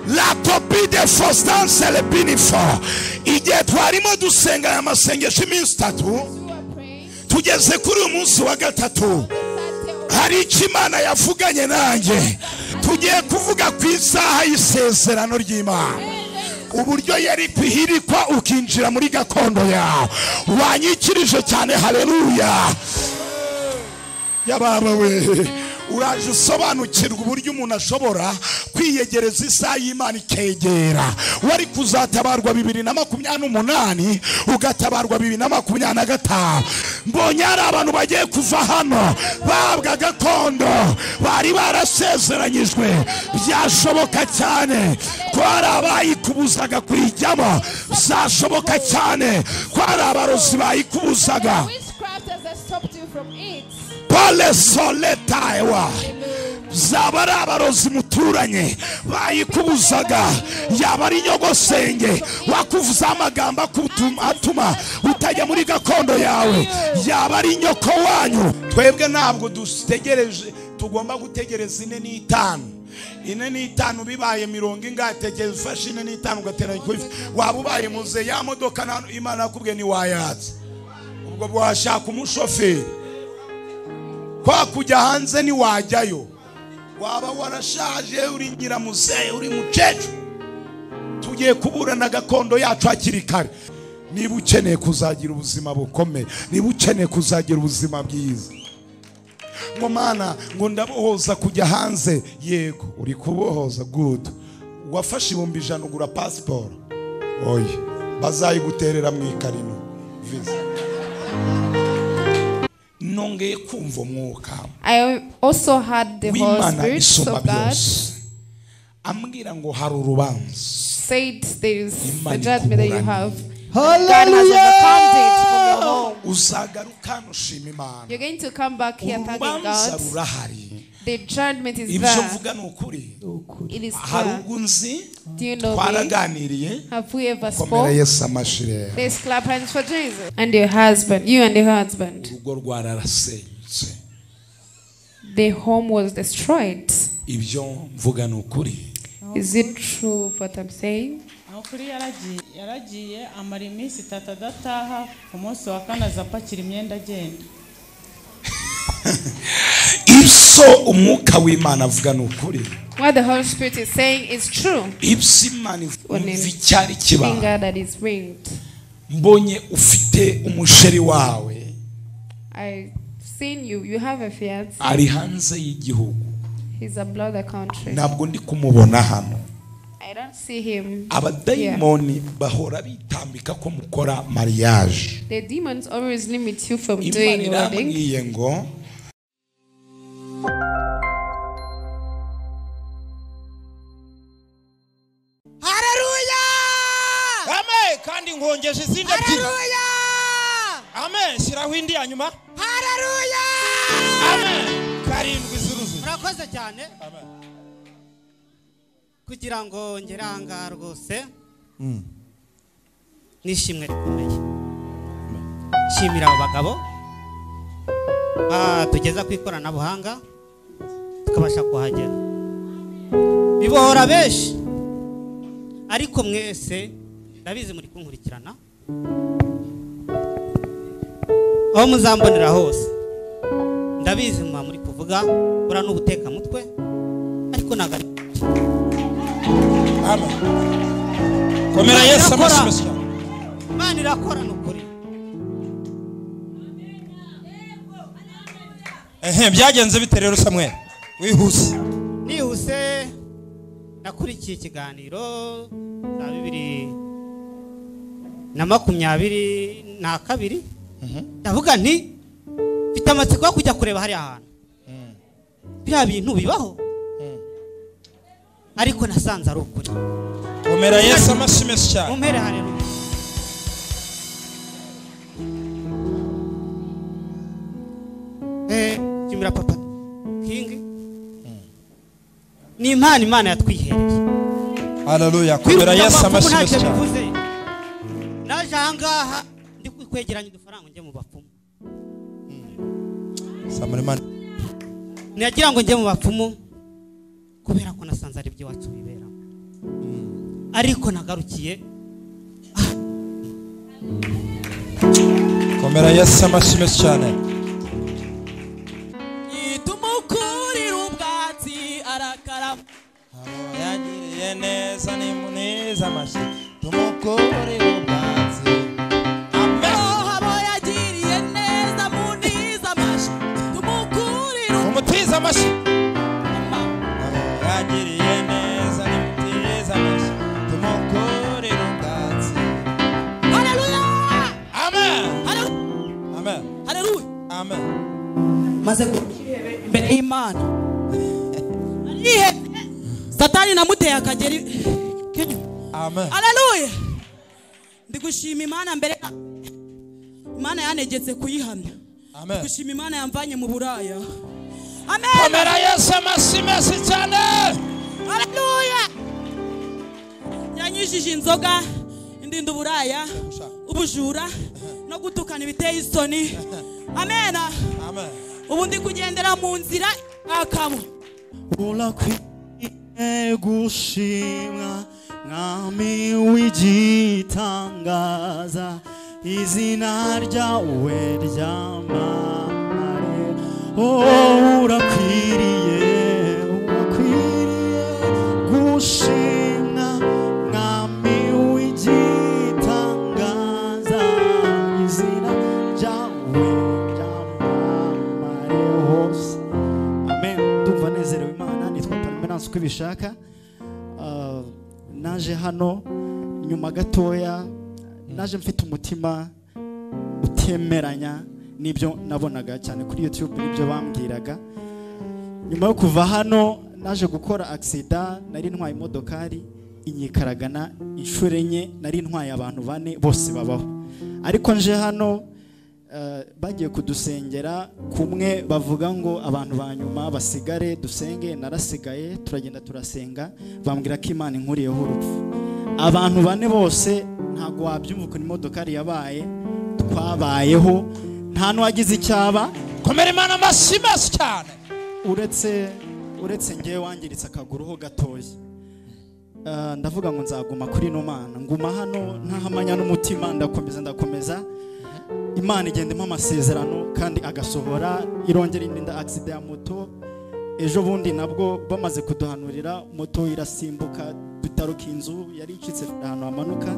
La copie de Faustin Celebinifo. Igihe twarimo dusenga aya masengesho iminsi itatu, tugeze kuri uyu munsi wa gatatu, hari icyo Imana yavuganye nanjye. Tugiye kuvuga ku isaha y'isezerano ry'Imana, uburyo yari kwihirikwa ukinjira muri gakondo yawe. Wanyikirije cyane, haleluya. Yababa we, uraje usobanukirwa uburyo umuntu ashobora kwiyegereza isaha y'Imana ikegera. Wari kuzatabarwa 2028 ugatabarwa 2025. Mbonye hari abantu bagiye kuva hano bahabwa gakondo bari barasezeranyijwe. Byashoboka cyane ko hari abayikubuzaga kuyijyamo, byashoboka cyane ko hari abarozi bayikubuzaga. Pale soletaewa zaba ari abarozi muturanye bayikubuzaga, yaba ari nyogosenge wakuvuza amagambo atuma utajya muri gakondo yawe, yaba ari nyoko wanyu. Twebwe ntabwo dutegereje, tugomba gutegereza 4 n'5. 4 n'5 bibaye mirongo ingahe? Tegereza ufashe 4 n'5 ugatera ikofi, waba ubaye muze ya modoka Imana yakubwiye ni wayatse, ubwo washaka umushoferi. Kwa kujya hanze ni wajyayo, waba warashaje, uri nyiramuzehe, uri mukecuru. Tugiye kuburana gakondo yacu hakiri kare. Niba ukeneye kuzagira ubuzima bukomeye, niba ukeneye kuzagira ubuzima bwiza, ngo Mana ngo ndabohoza kujya hanze, yego uri kubohoza, good. Wafashe 100,000 ugura passport, oya bazayiguterera mu ikarino visa. Nongeye kumva umwuka. I also had the Holy Spirit of God. Ambwira ngo hari urubanza. Said there is a judgment that you have. God has overcome it from your home. Uzagaruka ushima Imana. You're going to come back here thanking God. The judgment is there. Ibyo mvuga ni ukuri. It is Hari clear. ubwo nzi, Do you know me? twaraganiriye. Have we ever Komera spoke? Yesu amashire. Let's clap hands for Jesus. And your husband, you and your husband. Urugo rwararasenyutse. The home was destroyed. Ibyo mvuga ni ukuri. Is it true what I'm saying? Ukuri yaragiye amara iminsi 3 adataha, ku munsi wa kane aza apakira imyenda agenda. Ibyo umwuka w'Imana avuga ni ukuri. What the Holy Spirit is saying is true. Ibyo Imana ivuga icyari kiba. Finger that is ringed. Mbonye ufite umusheri wawe. I seen you. You have a fiancé. Ari hanze y'igihugu. He's abroad the country. Ntabwo ndi kumubona hano. I don't see him. Abadayimoni bahora bitambika ko mukora mariage. The demons always limit you from Imana doing wedding. irambwiye ngo Haleluya! Amen. Kandi nkongeje izindi ebyiri. Haleluya! Amen. Shyiraho indi ya nyuma. Haleluya! Amen. 7 zuruzuye. Murakoze cyane. Amen. Kugira ngo ngeranga rwose nishimwe rikomeye. Shimira abo bagabo tugeza ku ikoranabuhanga tukabasha kuhagera. Bibohora benshi, ariko mwese ndabizi muri kunkurikirana aho muzambonera hose. Ndabizi muba muri kuvuga bura n'ubuteka mutwe, ariko ntabwo ari. Amen. Komera Yesu amashyi. Imana irakora nukuri. Byagenze bite rero Samuel? Wihuse. Nihuse nakurikiye ikiganiro za 2022. Ndavuga nti mfite amatsiko yo kujya kureba hari ahantu. Bya bintu bibaho. Ariko nasanze ari ukuri. Komera Yesu amashyi menshi cyane. Mumpere haleluya. Shimira Papa King. Ni impano Imana yatwihereye. Haleluya. Komera Yesu amashyi menshi cyane. Naje ahangaha ndi kwegeranya udufaranga njye mu bapfumu. Samuel. Nagira ngo njye mu bapfumu kubera ko nasanze ari byo wacu biberamo. Ariko nagarukiye. Komera Yesu amashyi menshi cyane. Tumukurira ubwatsi arakarama. Yagiriye neza ni muniza amashyi. Tumukurira ubwatsi. Amen. Abo yagiriye neza muniza amashyi. Tumukurira umutiza amashyi. Yagiriye neza ni mutiza amashyi. Tumukurira ubwatsi. Haleluya. Amen. Amen. Haleluya. Amen. Maze imbere y'Imana. Satani namuteye akageri. Amen. Haleluya. Ndigushima Imana mbere. Imana yanegetse kuyihamya. Amen. Ndigushima Imana yamvanye mu buraya. Amen. Komera Yesu amashyi menshi cyane. Haleluya. Yanyijije inzoga, indinda uburaya, ubujura no gutukana ibiteye isoni. Amen. Amen. Ubu ndi kugendera mu nzira akamo. Urakwiye gushimwa Mwami w'igitangaza, izina ryawe ryamamare. Oh, urakwiriye, urakwiriye gushimwa Mwami w'igitangaza, izina ryawe ryamamare hose. Amen. Ndumva nezerewe Imana. Nitwa Parmenance uko ibishaka. Naje hano nyuma gatoya, naje mfite umutima utemeranya n'ibyo nabonaga cyane kuri YouTube n'ibyo bambwiraga. Nyuma yo kuva hano naje gukora accident, nari ntwaye imodokari inyikaragana inshuro enye, nari ntwaye abantu bane bose babaho. Ariko nje hano bagiye kudusengera kumwe bavuga ngo abantu ba nyuma basigare dusenge, narasigaye turagenda turasenga, bambwira ko Imana inkuriyeho urupfu. Abantu bane bose ntago wabyumva ukuntu imodokari yabaye, twabayeho nta n'uwagize icyaba. Komera Imana amashyi menshi cyane. Uretse ngewe wangiritse akaguru ho gatoya. Ndavuga ngo nzaguma kuri ino Mana, nguma hano ntahamanya n'umutima, ndakomeza. Imana igenda impa amasezerano kandi agasohora, irongera indinda accident ya moto. Ejo bundi nabwo bamaze kuduhanurira moto irasimbuka dutaruka inzu yari icitse ahantu hamanuka,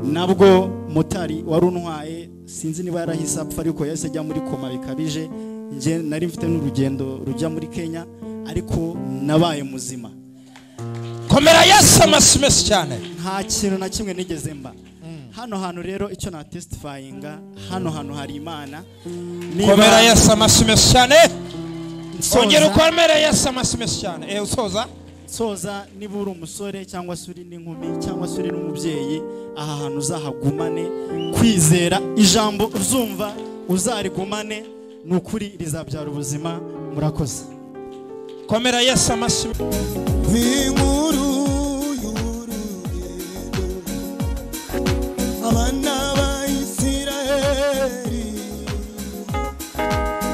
nabwo motari wari untwaye sinzi niba yarahise apfa ariko yahise ajya muri koma bikabije. Nje nari mfite n'urugendo rujya muri Kenya ariko nabaye muzima. Komera Yesu amashyi menshi cyane. Nta kintu na kimwe nigeze mba. Hano hantu rero icyo na testifyinga, hano hantu hari Imana. Komera Yesu amashyi menshi cyane. Ongera ukomere Yesu amashyi menshi cyane. Usoza. Soza, niba uri umusore cyangwa se uri n'inkumi cyangwa se uri n'umubyeyi, aha hantu uzahagumane kwizera ijambo uzumva uzarigumane, ni ukuri rizabyara ubuzima. Murakoze. Komera Yesu amashyi. Inkuru y'urugendo abana ba Isiraheli,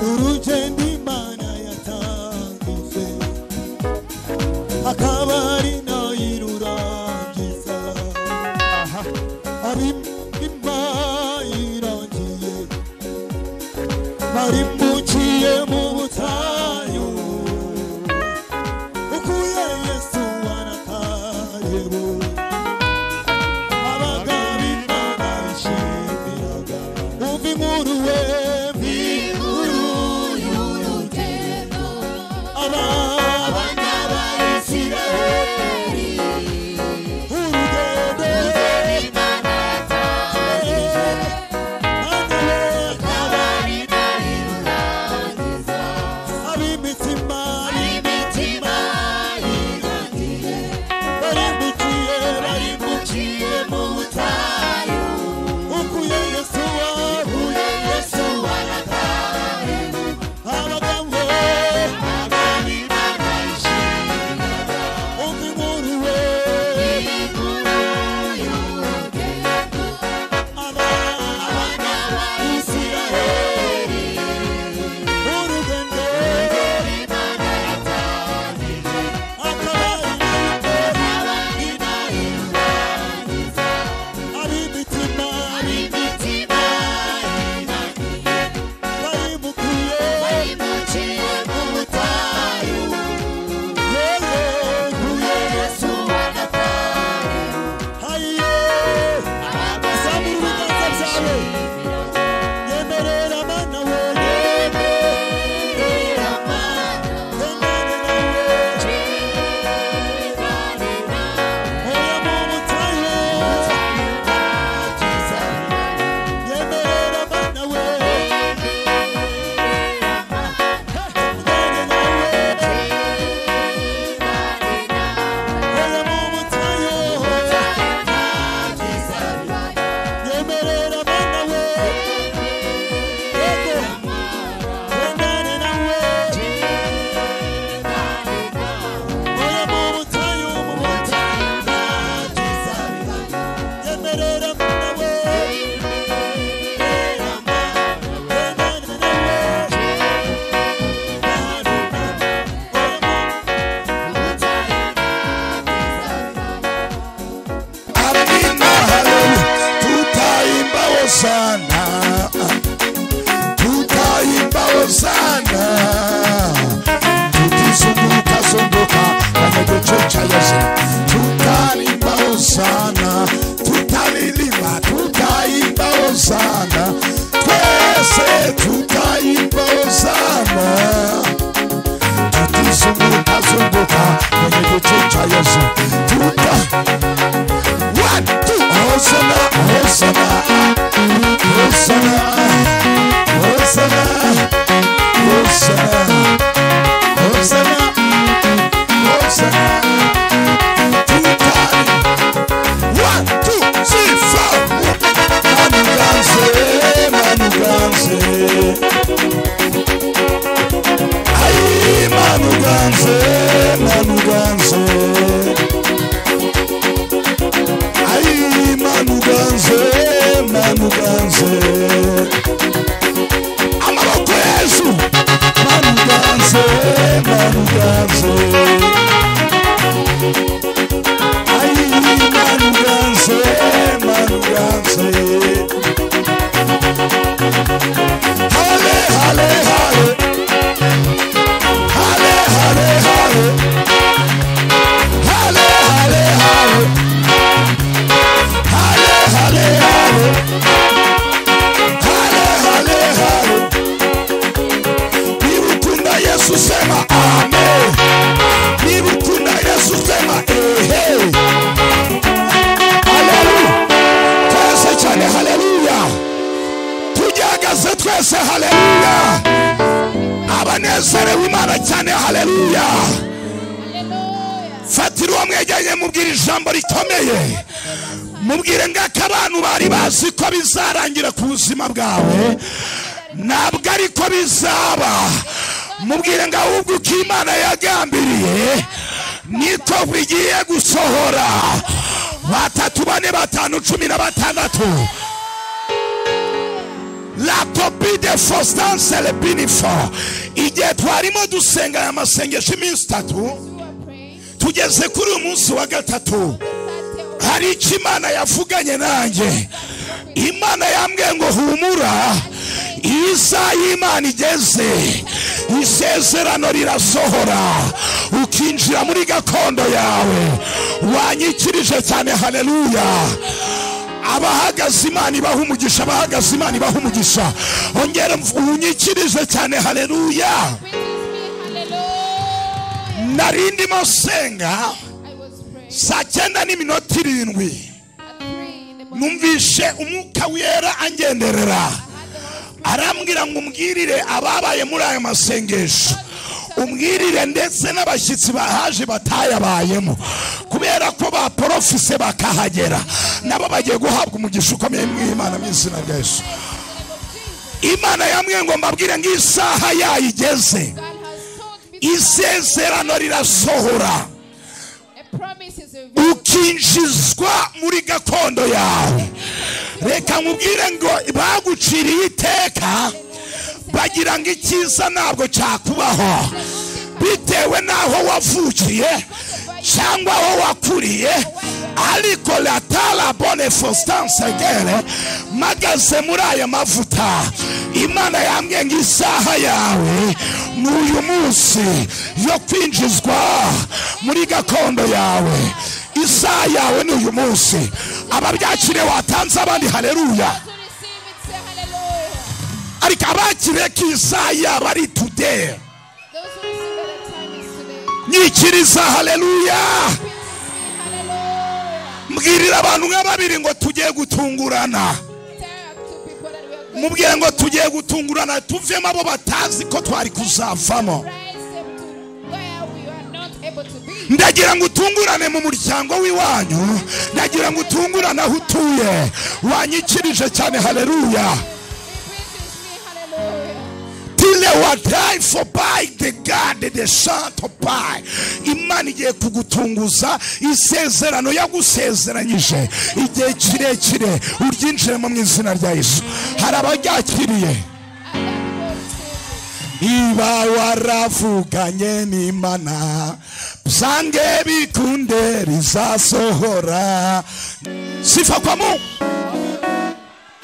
urugendo Imana yatangije akaba ari nayo irurangiza. Ab'imitima irangiye barimbukiye mu butayu, ukuye Yesu warakarebo abagabo Imana bishimiraga. Umva inkuru we, inkuru y'urugendo abana ba Isiraheli, urugendo Imana yatangije akaba ari nayo irurangiza. Ab'imitima irangiye barimbukiye Hosanna, tutaimba Hosanna, tukizunguka zunguka kwenye gicu cha Yesu. Tutaimba Hosanna, tutalilima, tutaimba Hosanna, twese tutaimba Hosanna, tukizunguka zunguka kwenye gicu cha Yesu. Tuta 1 2 Hosanna, Hosanna, Hosanna, Hosanna, Hosanna, Hosanna, Hosanna. Tutari 1 2 3 4. Manuganze, manuganze, ay manuganze, manuganze, ay manuganze, manuganze. Amaboko Yesu, manuganze, manuganze, ay manuganze, manuganze. Hale, hale, hale, hale, hale, hale, hale, hale, hale, hale, hale, hale, hale, hale, hale. Niba ukunda Yesu sema amen. Niba ukunda Yesu sema ehe. Haleluya. Twese cyane haleluya. Tujyagaze twese haleluya. Abanezerewe Imana cyane haleluya. Fatira uwo mwegeranye mubwire ijambo rikomeye. Mubwire ngako abantu bari bazi ko bizarangira ku buzima bwawe, ntabwo ariko bizaba. Mubwire ngo ahubwo uko Imana yagambiriye niko bigiye gusohora. 3 4 5 16. La copie de Faustin c'est le binifo. Igihe twarimo dusenga aya masengesho iminsi 3, tugeze kuri uyu munsi wa 3, hari icyo Imana yavuganye nanjye. Imana yambwiye ngo humura, isaha y'Imana igeze, isezerano rirasohora, ukinjira muri gakondo yawe. Wanyikirije cyane haleluya. Abahagaze Imana ibaha umugisha, abahagaze Imana ibaha umugisha. Ongera unyikirije cyane haleluya. Nari ndimo senga saa 9:07, numvishe umwuka wera angenderera, arambwira ngo umbwirire ababaye muri aya masengesho, umbwirire ndetse n'abashyitsi bahaje batayabayemo, kubera ko baporofise bakahagera, nabo bagiye guhabwa umugisha ukomeye mw'Imana mu izina rya Yesu. Imana yambwiye ngo mbabwire ngo isaha yayigeze, isezerano rirasohora, ukinjizwa muri gakondo yawe. Reka nkubwire ngo baguciriye iteka bagira ngo icyiza ntabwo cyakubaho, bitewe n'aho wavukiye cyangwa aho wakuriye. Ariko latala bonne Faustin Segere, magaze muri aya mavuta, Imana yambwiye ngo isaha yawe n'uyu munsi yo kwinjizwa muri gakondo yawe. Isaha yawe n'uyu munsi. Ababyakire watanze abandi haleluya. Ariko abakire ko isaha yabo ari today. Nyikiriza haleluya. Mbwirira abantu nka babiri ngo tugiye gutungurana. Mubwire ngo tugiye gutungurana, tuvemo abo batazi ko twari kuzavamo. Ndagira ngo utungurane mu muryango w'iwanyu, ndagira ngo utungurane aho utuye. Wanyikirije cyane haleluya. Till they die for by the God the son to buy. Imana igiye kugutunguza isezerano yagusezeranyije igihe kirekire, uryinjiremo mu izina rya Yesu. Hari abaryakiriye. Niba waravuganye n'Imana, byange bikunde rizasohora. Sifa kwa Mungu.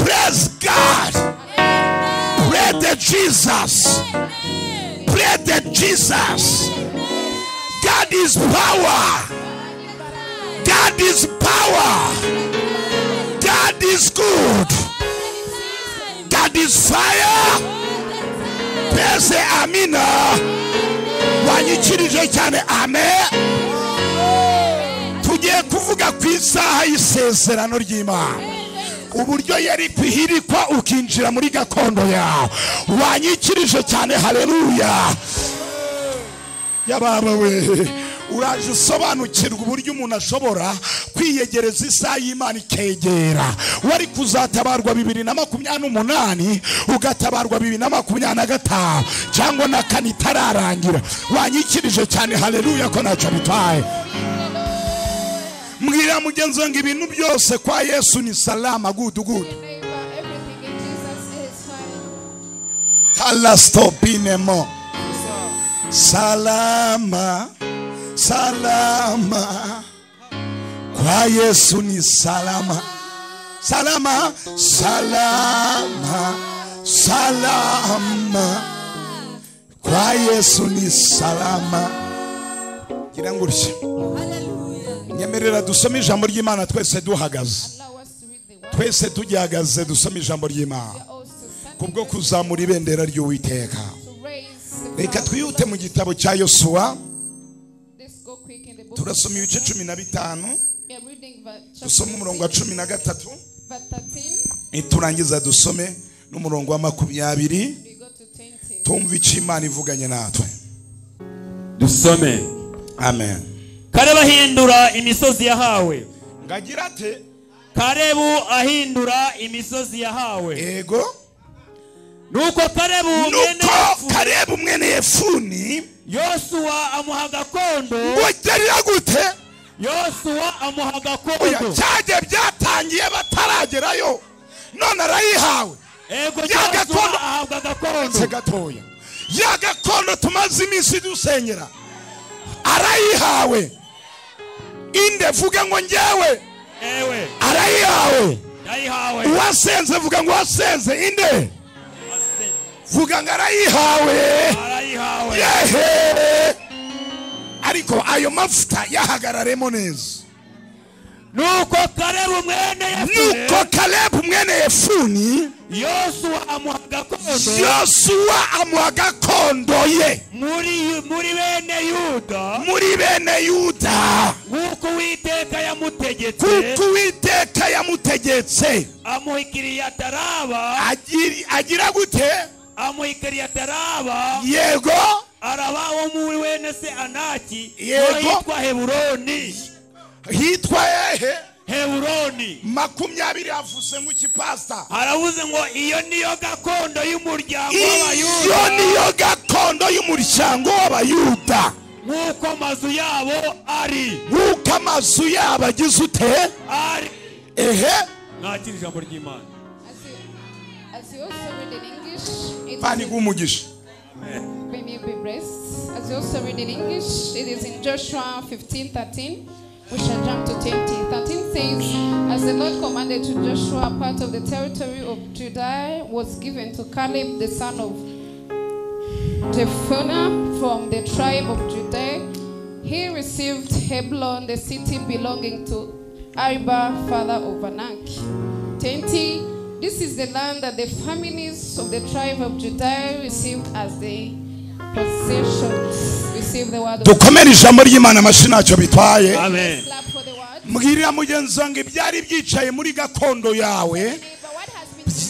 Praise God. Pray the Jesus. Pray the Jesus. God is power. God is power. God is good. God is fire. Pese amina. Wanyikirije cyane amen. Tugiye kuvuga ku isaha y'isezerano ry'Imana. Uburyo yari kwihirikwa ukinjira muri gakondo yawe. Wanyikirije cyane haleluya. Yababa we, uraje usobanukirwa uburyo umuntu ashobora kwiyegereza isaha y'Imana ikegera. Wari kuzatabarwa 2028 ugatabarwa 2025 cyangwa na kane itararangira. Wanyikirije cyane haleluya ko ntacyo bitwaye. Mbwira mugenzi wanjye ibintu byose kwa Yesu ni salama, good good. Talastopinemo. Salama, salama kwa Yesu ni salama. Salama, salama, salama kwa Yesu ni salama. Gira ngurishye. Nyemerera dusome ijambo ry'Imana twese duhagaze. Twese tugihagaze dusome ijambo ry'Imana kubwo kuzamura ibendera ry'Uwiteka. Reka twihute mu gitabo cya Yosuwa. Turasoma ibice 15. Dusome umurongo wa 13. Niturangiza dusome n'umurongo wa 20. Tumve icyo Imana ivuganye natwe. Dusome. Amen. Kalebu ahindura imisozi yahawe. Ngagira ate? Kalebu ahindura imisozi yahawe. Ego. Nuko Kalebu mwene Yefuni Yosuwa amuha gakondo. Ngo gute? Yosuwa amuha gakondo. Cyaje byatangiye bataragerayo. None arayihawe. Ego Yosuwa ahabwa gakondo. Se gatoya. Ya gakondo tumaze iminsi dusenyera. Arayihawe. Inde vuga ngo njyewe. Ewe. Arayihawe. Arayihawe. Uwasenze vuga ngo wasenze inde. Vuga ngo arayihawe. Arayihawe. Yehe. Ariko ayo mavuta yahagararemo neza. Nuko Kalebu mwene Yefuni. Nuko Kalebu mwene Yefuni Yosuwa amuha gakondo. Yosuwa amuha gakondo ye. Muri bene Yuda. Muri bene Yuda. Kuko Uwiteka yamutegetse. Kuko Uwiteka yamutegetse. Amuha Kiriyati-Araba. Agira gute? Amuha Kiriyati-Araba. Yego. Araba wo muri wene se Anaki. Yego. Hitwa Heburoni. Hitwa hehe? Heburoni. 20 avuze ngo iki pastor? Aravuze ngo iyo niyo gakondo y'umuryango w'Abayuda. Iyo niyo gakondo y'umuryango w'Abayuda. Nkuko amazu yabo ari. Nkuko amazu yabo agize ute? Ari. Ehe. Nakira ijambo ry'Imana. As you also read in English, Pani gumugisha. May you be blessed. As you also read in English, it is in Joshua 15:13. We shall jump to 20. 13 says, as the Lord commanded to Joshua, part of the territory of Judah was given to Caleb, the son of Jephunneh, from the tribe of Judah. He received Hebron, the city belonging to Arba, father of Anak. 20. This is the land that the families of the tribe of Judah received as the possessions. Receive the word of God. Dukomere ijambo ry'Imana amashyi ntacyo bitwaye. Amen. Mbwirira mugenzi wanjye ibyari byicaye muri gakondo yawe.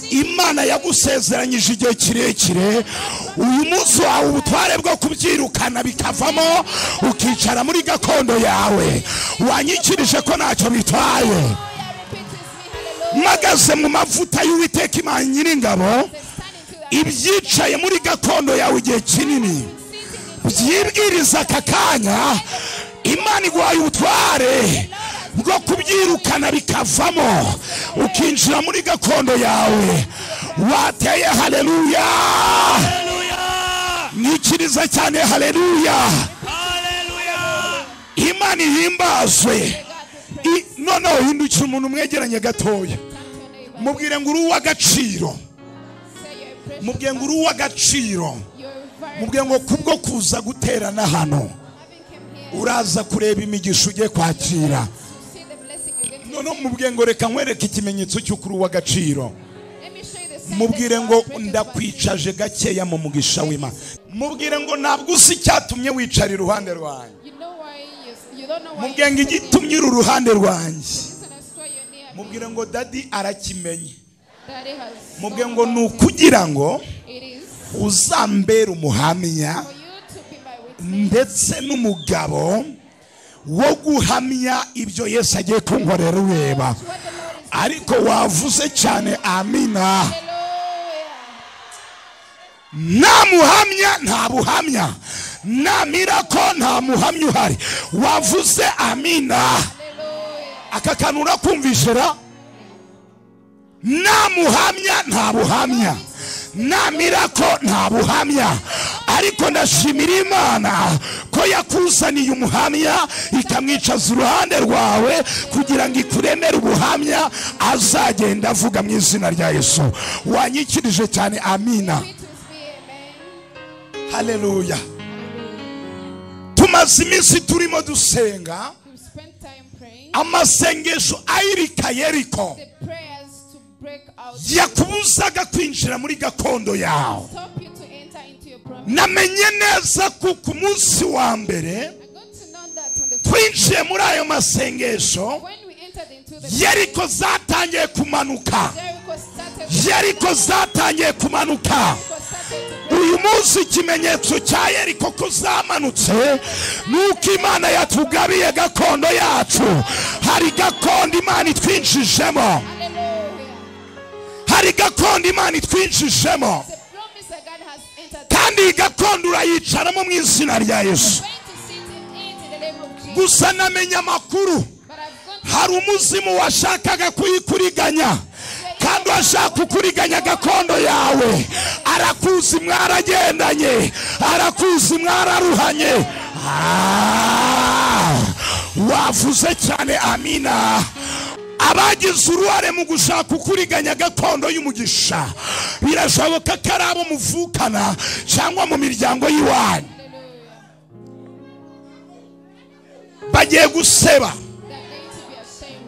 Imana yagusezeranyije igihe kirekire. Uyu munsi wawe ubutware bwo kubyirukana bikavamo ukicara muri gakondo yawe. Wanyikirije ko ntacyo bitwaye. Magaze mu mavuta y'Uwiteka Imana Nyiringabo, ibyicaye muri gakondo yawe igihe kinini byibwiriza aka kanya. Imana iguhaye ubutware bwo kubyirukana bikavamo ukinjira muri gakondo yawe. Wateye haleluya. Nyikiriza cyane haleluya. Imana ihimbazwe. Noneho hindukira umuntu mwegeranye gatoya. Mubwire ngo uri uw'agaciro. Mubwire ngo uri uw'agaciro. Mubwire ngo kubwo kuza guterana hano uraza kureba imigisha ugiye kwakira. None mubwire ngo reka nkwereke ikimenyetso cy'uko uri uw'agaciro. Mubwire ngo ndakwicaje gakeya mu mugisha w'Imana. Mubwire ngo ntabwo uzi icyatumye wicara iruhande rwanjye. Mubwire ngo igitumye uri uruhande rwanjye. Mubwire ngo dadi arakimenye. Mubwire ngo ni ukugira ngo uzambere umuhamya ndetse n'umugabo wo guhamya ibyo Yesu agiye kunkorera ureba. Ariko wavuze cyane amina. Nta muhamya, nta buhamya, nta mirako, nta muhamya uhari. Wavuze amina. Aka kantu urakumvishira? Nta muhamya, nta buhamya, nta mirako, nta buhamya. Ariko ndashimira Imana ko yakuzaniye umuhamya ikamwicaza uruhande rwawe kugira ngo ikuremere ubuhamya azagenda avuga mu izina rya Yesu. Wanyikirije cyane amina. Haleluya. Tumaze iminsi turimo dusenga amasengesho ayirika Yeriko yakubuzaga kwinjira muri gakondo yawe. Namenye neza ko ku munsi wa mbere twinjiye muri ayo masengesho Yeriko zatangiye kumanuka. Yeriko zatangiye kumanuka. Uyu munsi ikimenyetso cya Yeriko ko zamanutse nuko Imana yatugabiye gakondo yacu. Hari gakondo Imana itwinjijemo. Hari gakondo Imana itwinjijemo. Kandi gakondo urayicaramo mu izina rya Yesu. Gusa namenya amakuru, hari umuzimu washakaga kuyikuriganya, kandi washaka kukuriganya gakondo yawe. Arakuzi mwaragendanye, arakuzi mwararuhanye. Wavuze cyane amina. Abagize uruhare mu gushaka kukuriganya gakondo y'umugisha, birashoboka ko ari abo muvukana cyangwa mu miryango y'iwanyu. Bagiye guseba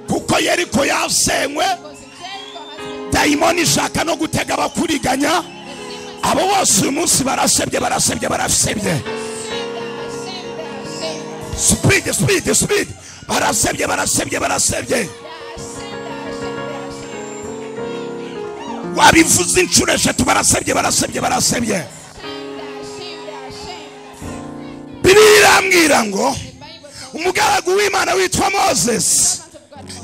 kuko Yeriko yasenywe. Dayimoni ishaka no gutega abakuriganya. Abo bose uyu munsi barasebye, barasebye, barasebye. Speed, speed, speed. Barasebye, barasebye, barasebye. Wabivuze inshuro eshatu, barasebye, barasebye, barasebye. Bibiliya irambwira ngo umugaragu w'Imana witwa Moses,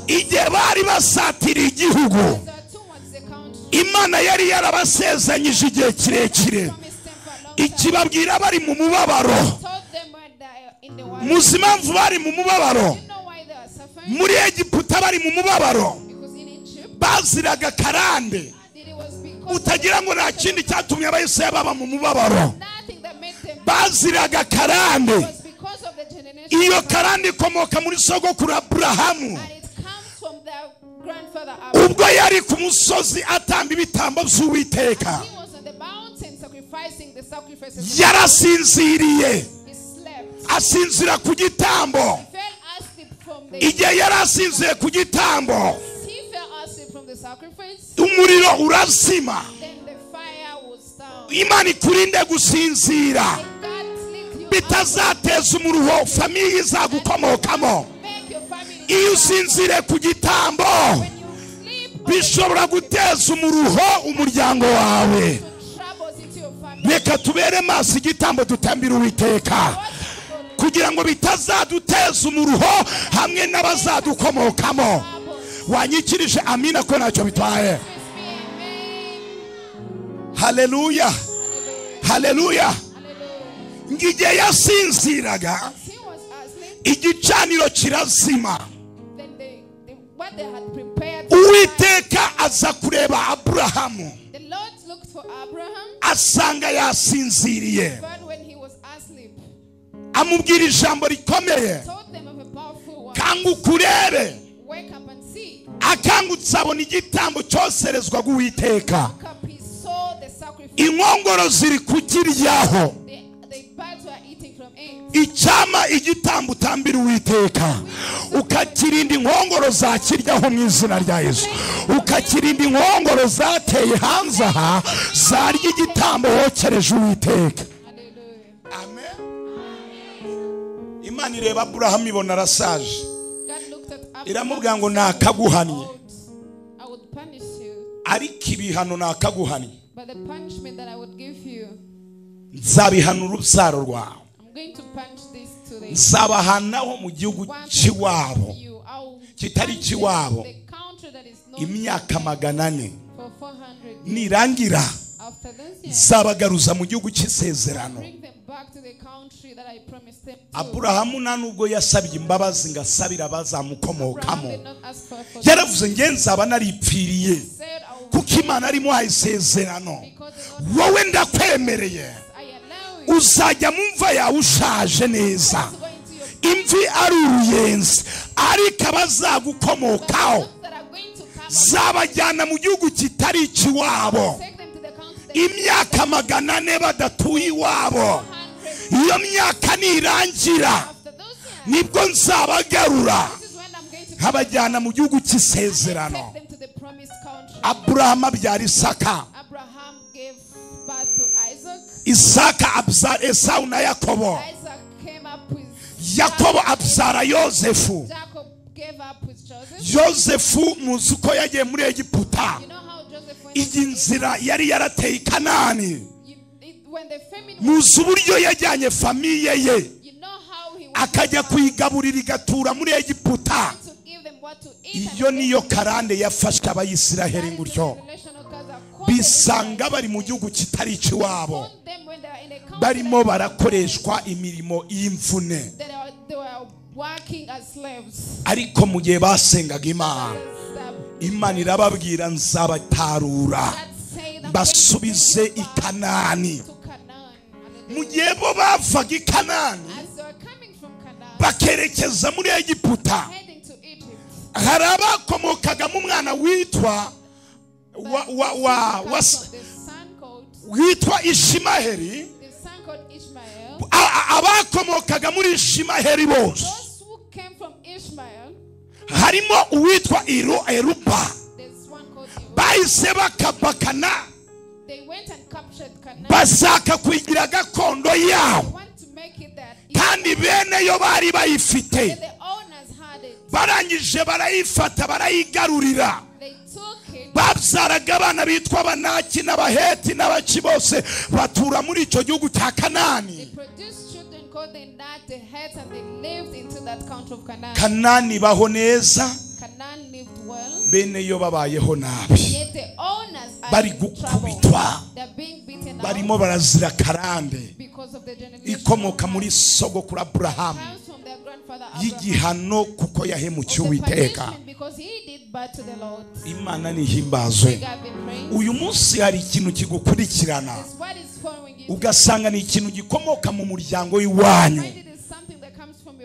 igihe bari basatiriye igihugu, Imana yari yarabasezanyije igihe kirekire, ikibabwira bari mu mubabaro. Muzi impamvu bari mu mubabaro? Muri Egiputa bari mu mubabaro, baziraga karande. Utagira ngo nta kindi cyatumye Abayisiraheli baba mu mubabaro. Baziraga karande. Iyo karande ikomoka muri sogokuru Aburahamu, ubwo yari ku musozi atamba ibitambo by'Uwiteka. Yarasinziriye, asinzira ku gitambo. Igihe yarasinziriye ku gitambo, umuriro urazima. Imana ikurinde gusinzira bitazateza umuruho famiye izagukomokamo. Iyo usinzire ku gitambo bishobora guteza umuruho umuryango wawe. Reka tubere maso igitambo dutambira Uwiteka kugira ngo bitazaduteza umuruho hamwe n'abazadukomokamo. Wanyikirije amina ko ntacyo bitwaye. Haleluya, haleluya. Ngiye yasinziraga igicaniro kirazima. Uwiteka aza kureba Aburahamu, asanga yasinziriye. Amubwira ijambo rikomeye, kanguka urebe. Akangutse abona igitambo cyoserezwaga Uwiteka, inkongoro ziri kukiryaho. Icyama igitambo utambira Uwiteka ukakirinda inkongoro zakiryaho mu izina rya Yesu, ukakirinda inkongoro zateye hanze aha zarya igitambo wokereje Uwiteka. Amen. Imana ireba Aburahamu ibona arasaje, iramubwira ngo nakaguhannye, ariko ibihano nakaguhannye nzabihana urubyaro rwawe, nzabahanaho mu gihugu cy'iwabo kitari icy'iwabo imyaka 400, nirangira nzabagaruza mu gihugu cy'isezerano. Aburahamu nta nubwo yasabye imbabazi ngo asabire abazamukomokamo, yaravuze nge nzaba naripfiriye kuko Imana arimo isezerano, wowe ndakwemereye uzajya mu mva yawe ushaje neza, imvi ari uruyenzi, ariko abazagukomokaho zabajyana mu gihugu kitari icy'iwabo imyaka 400 badatuye iwabo. Iyo myaka nirangira nibwo nzabagarura nkabajyana mu gihugu cy'isezerano. Aburahamu abyara Isaka, Isaka abyara Esawu na Yakobo, Yakobo abyara Yozefu. Yozefu muzi uko yagiye muri Egiputa, iyi nzira yari yarateye i Kanani, muzi uburyo yajyanye famiye ye akajya kuyigaburira igatura muri Egiputa. Iyo niyo karande yafashe Abayisiraheli gutyo, bisanga bari mu gihugu kitari icy'iwabo, barimo barakoreshwa imirimo y'imvune. Ariko mu gihe basengaga Imana, Imana irababwira nzabatarura basubize i Kanani. Mu gihe bo bavaga i Kanani bakerekeza muri Egiputa, hari abakomokaga mu mwana witwa witwa Ishimaheli. Abakomokaga muri Ishimaheli bose harimo uwitwa Eruba, bahise bakabakana bashaka kuyigira gakondo yabo, kandi bene yo bari bayifite. Barangije barayifata barayigarurira. Babyaraga abana bitwa Abanaki n'Abaheti n'Abaki, bose batura muri icyo gihugu cya Kanani. Kanani baho neza, bene yo babayeho nabi, bari gukubitwa, barimo barazira karande ikomoka muri sogokuru Aburahamu y'igihano kuko yahemukiye Uwiteka. Imana nihimbazwe. Uyu munsi hari ikintu kigukurikirana, ugasanga ni ikintu gikomoka mu muryango w'iwanyu,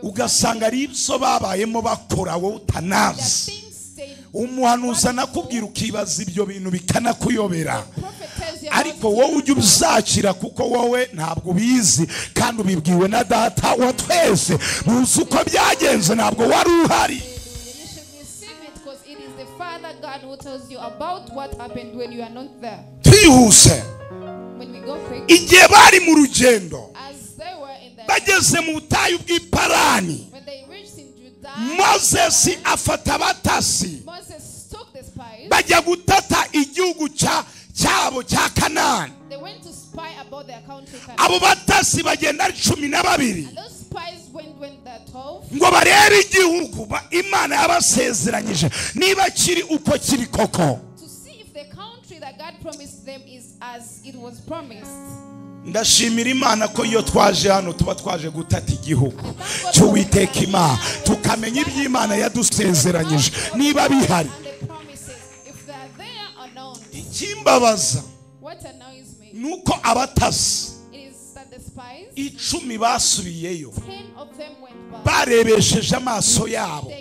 ugasanga ari ibyo babayemo bakora wowe utanazi. Umuhanuzi anakubwira ukibaza ibyo bintu bikanakuyobera, ariko wowe ujya ubyakira kuko wowe ntabwo ubizi kandi ubibwiwe na data wa twese, ntuzi uko byagenze, ntabwo wari uhari. Twihuse, igihe bari mu rugendo bageze mu butayu bw'iparani, Moses afata abatasi bajya gutata igihugu cyabo cya Kanani. Abo batasi bagenda ari 12 ngo barebe igihugu Imana yabasezeranyije niba kiri uko kiri koko. Ndashimira Imana ko iyo twaje hano tuba twaje gutata igihugu cy'Uwiteka Imana, tukamenya iby'Imana yadusezeranyije niba bihari. Ikimbabaza nuko abatasi 10 basubiyeyo barebesheje amaso yabo,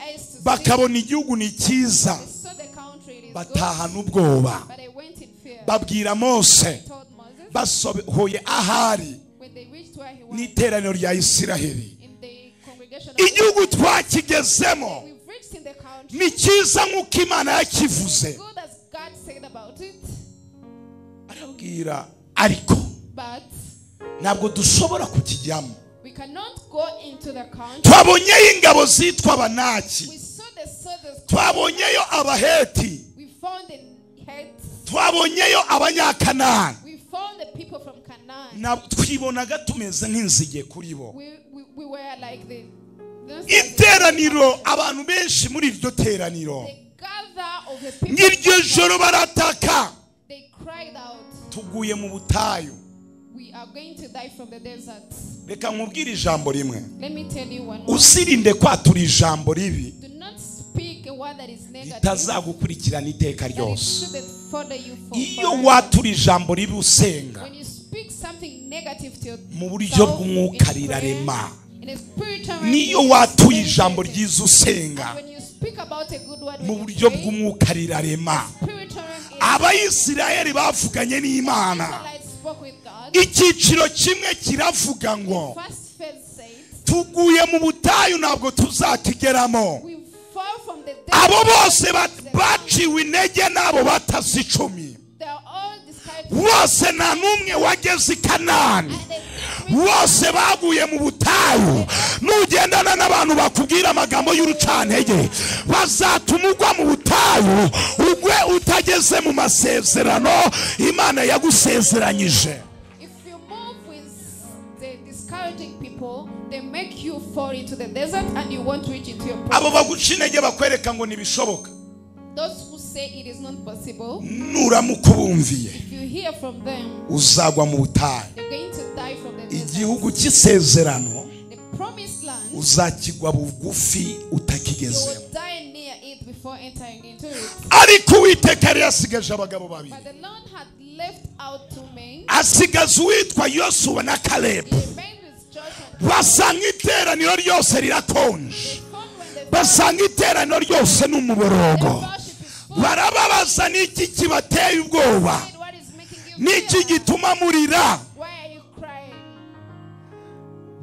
eyes to see. Bakabona igihugu ni cyiza. They saw the country, it is good. Batahana ubwoba. But they went in fear. Babwira Mose They told Moses basohoye ahari when they reached where he was n'iteraniro rya Isiraheli. in the congregation of Igihugu twakigezemo We've reached in the country. ni cyiza nk'uko Imana yakivuze. Good as God said about it, Arabwira ariko but ntabwo dushobora kukijyamo. we cannot go into the country. Twabonyeyo ingabo zitwa Abanaki. We saw the soldiers. Twabonyeyo Abaheti. We found the heads. Twabonyeyo Abanyakanani. We found the people from Canaan. Ntabwo twibonaga tumeze nk'inzige kuri bo. We were like the Iteraniro abantu benshi muri iryo teraniro the gather of the people. ng'iryo joro barataka. They cried out, Tuguye mu butayu. "We are going to die from the desert." Reka nkubwire ijambo rimwe. Let me tell you one word. Uzirinde kwatura ijambo ribi Do not speak a word that is negative. ritazagukurikirana iteka That it ryose. shouldn't follow you for Iyo forever. watura ijambo ribi usenga When you speak something negative to yourself mu buryo bw'umwuka in prayer, rirarema. in a spiritual realm, Niyo it is watuye ijambo generated. ryiza usenga When you speak about a good word, mu when you buryo pray, bw'umwuka rirarema. spiritual realm is Abayisiraheli bavuganye n'Imana. Israelites spoke with God. Icyiciro kimwe kiravuga ngo First phase said, tuguye mu butayu ntabwo tuzakigeramo. we fall from the Abo desert. bose baciwe intege n'abo batasi 10. They are all discouraged. Bose nta n'umwe wageze i Kanani. And they didn't reach Bose baguye mu butayu. Nugendana n'abantu bakubwira amagambo y'urucantege bazatuma ugwa mu butayu, ugwe utageze mu masezerano Imana yagusezeranyije. If you move with the discouraging people, they make you fall into the desert and you won't reach into your Abo promise. baguca intege bakwereka ngo ntibishoboka. Those who say it is not possible, Nuramuka ubumviye if you hear from them, uzagwa mu butayu. you're going to die from the desert. Igihugu cy'isezerano The promised land, uzakigwa bugufi you utakigezemo. will die near it before entering into it. Ariko Uwiteka yari yasigaje abagabo babiri. But the Lord had left out two men. Asigaza uwitwa Yosuwa na Kalebu. He remained with Joshua and Basanga iteraniro ryose rirakonje. they found when they Basanga iteraniro ryose ni umuborogo. fellowship is full. Barababaza n'iki kibateye ubwoba, Said, what is making you n'iki fear? gituma murira. Why are you crying?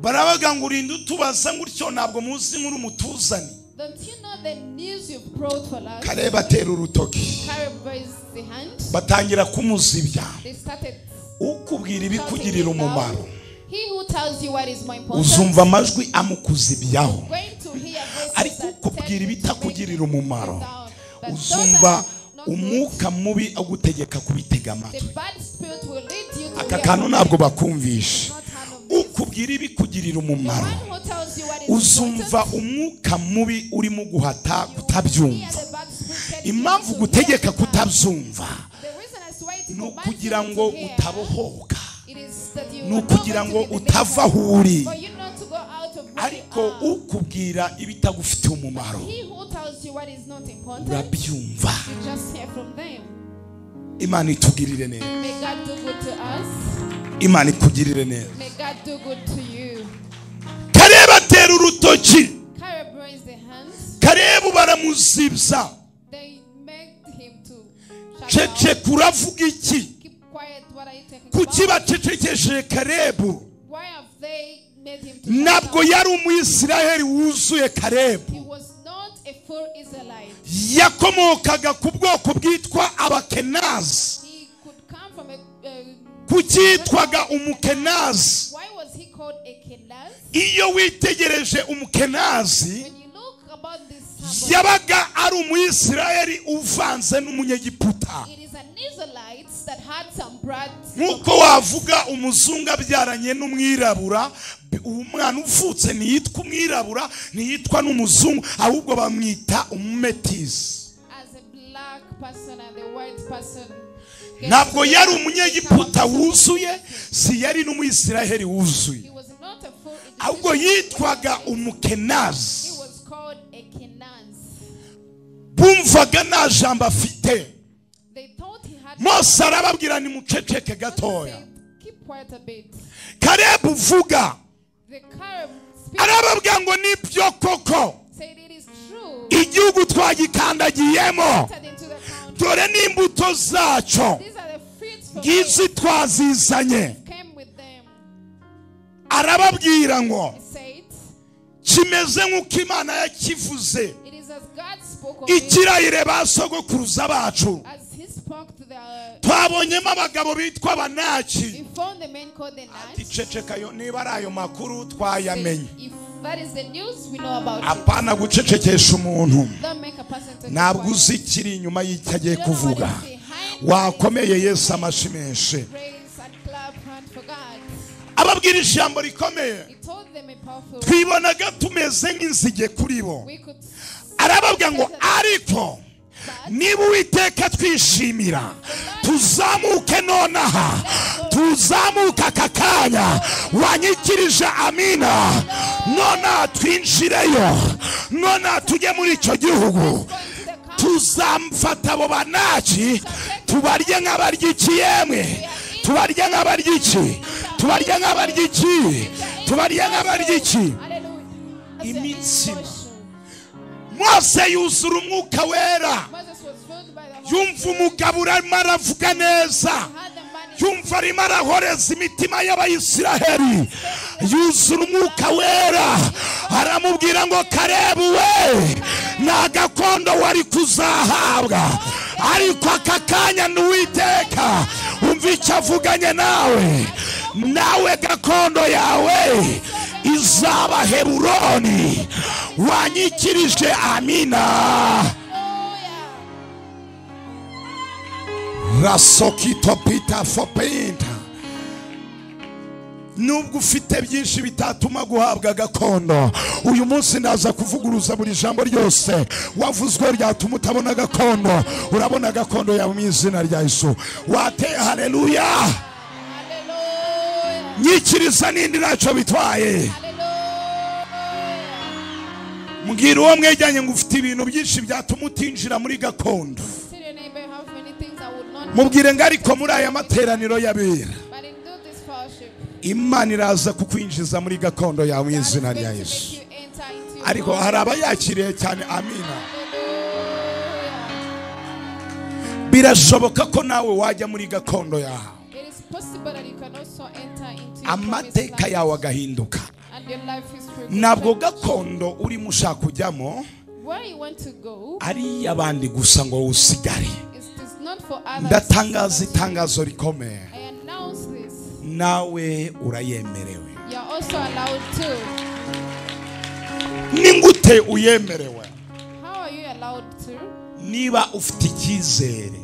Barabaga ngo urinde utubaza gutyo ntabwo muzi nkuru mutuzani. Don't you know the news you've brought for us? Kalebu atera urutoki, Caleb raised the hand. batangira kumuzibya. They started Ukubwira shouting ibikugirira it umumaro down. He who tells you what is more important, uzumva amajwi amukuzibyaho, going to hear voices ariko that tell ukubwira you to make ibitakugirira you umumaro down. But those uzumva that are not good, umwuka mubi agutegeka kubitega the amatwi. bad spirit will lead you to Aka hear kantu from ntabwo them. bakumvisha. Not heard of this. Ukubwira ibikugirira The umumaro one who tells you what is uzumva important, umwuka mubi urimo guhata you will hear kutabyumva. the bad spirit telling you Impamvu to hear gutegeka it down. kutabyumva The reason as why it ni commands ukugira you ngo to hear, utabohoka, it is that you ni are not ukugira going ngo to be utava delivered. aho uri. For you not to go out of where you Ariko are. ukubwira ibitagufitiye umumaro He who tells you what is not important, urabyumva. you just hear from them. Imana itugirire neza. May God do good to us. Imana ikugirire neza. May God do good to you. Kalebu atera urutoki. Caleb raised the hands. Kalebu baramuzibya. They made him to shut down. Ceceka uravuga iki? Keep quiet. What are you talking Kuki about? bacecekesheje Kalebu? Why have they made him to shut Ntabwo down? yari umuyisiraheli wuzuye Kalebu. He was not a full Israelite. Yakomokaga ku bwoko bwitwa Abakenazi. He could come from a. Kuki yitwaga Umukenazi? Why was he called a Kenaz? Iyo witegereje Umukenazi When you look about this symbol, yabaga ari umuyisiraheli uvanze n'umunyegiputa. it is an Israelite that had some blood. Nk'uko wavuga umuzungu abyaranye n'umwirabura, umwana uvutse ntiyitwa umwirabura, ntiyitwa n'umuzungu, ahubwo bamwita umumetisi. As a black person and a white person. Ntabwo yari umunyegiputa wuzuye, si yari n'umuyisiraheli wuzuye, He was not a full ahubwo Egyptian. yitwaga Umukenazi. He was called a Kenaz. Bumvaga nta jambo afite. They thought he had. Mose arababwira nimuceceke Moses gatoya. said, Keep quiet a bit. Kalebu vuga. The Caleb speak, Arababwira ngo nibyo koko said it is Igihugu twagikandagiyemo, dore n'imbuto zacyo ngizi twazizanye. Arababwira ngo kimeze nk'uko Imana yakivuze, ikirayire ba sogokuruza bacu. Twabonyemo abagabo bitwa Abanaki. Ati ceceka, niba ari ayo makuru twayamenye. Apana gucecekesha umuntu, ntabwo uzi ikiri inyuma y'icyo agiye kuvuga. Wakomeye Yesu amashyi menshi. Ababwira ijambo rikomeye, twibonaga tumeze nk'inzige kuri bo. Arababwira ngo ariko niba Uwiteka twishimira, tuzamuke nonaha, tuzamuka aka kanya wanyikirije amina, nonaha twinjireyo, nonaha tujye muri icyo gihugu, tuzamfata abo Banaki tubarye nk'abarya iki, yemwe tubarye nk'abarya iki, tubarye nk'abarya iki, tubarye nk'abarya iki. Imitsima. Mose yuzura umwuka wera, yumva umugabo urimo aravuga neza, yumva arimo arahoreza imitima y'Abayisiraheli, yuzura umwuka wera, aramubwira ngo Kalebu we, nta gakondo wari kuzahabwa, ariko aka kanya ni Uwiteka umva icyo avuganye nawe, nawe gakondo yawe izaba Heburoni. Wanyikirije amina. Rasokito pita fopinta. Nubwo ufite byinshi bitatuma guhabwa gakondo, uyu munsi ndaza kuvuguruza buri jambo ryose wavuzwe ryatuma utabona gakondo. Urabona gakondo yawe mu izina rya Yesu. Wate haleluya. Nyikiriza n'indi ntacyo bitwaye. Mbwira uwo mwejyanye ngo ufite ibintu byinshi byatuma utinjira muri gakondo. Mubwire ngo ariko muri aya materaniro y'abera, Imana iraza kukwinjiza muri gakondo yawe mu izina rya Yesu. Ariko hari abayakiriye cyane amina. Birashoboka ko nawe wajya muri gakondo yawe, amateka yawe agahinduka. Ntabwo gakondo urimo ushaka kujyamo ari iy'abandi gusa ngo usigare. Ndatangaza itangazo rikomeye, nawe urayemerewe. Ni gute uyemerewe? Niba ufite icyizere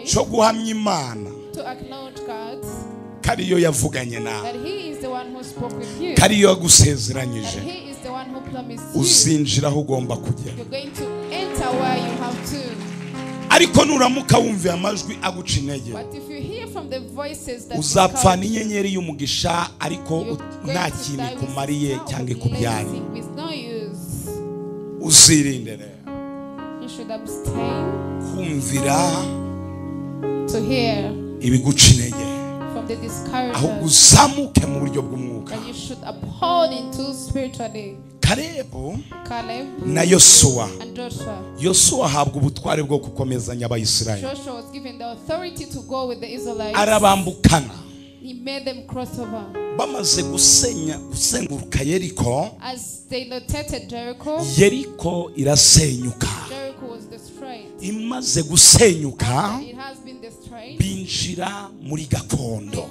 cyo guhamya Imana kariyo yavuganye nawe, kariyo yagusezeranyije, uzinjira aho ugomba kugera. Ariko nuramuka wumviye amajwi aguca intege, uzapfana inyenyeri y'umugisha ariko nta kintu ikumariye cyangwa ikubyariye. Uzirinde rero kumvira ibiguca intege, ahubwo uzamuke mu buryo bw'umwuka. Kalebu na Yosuwa. Yosuwa ahabwa ubutware bwo gukomezanya Abayisiraheli, arabambukana. Bamaze gusenguruka Yeriko, Yeriko irasenyuka. Imaze gusenyuka, binjira muri gakondo,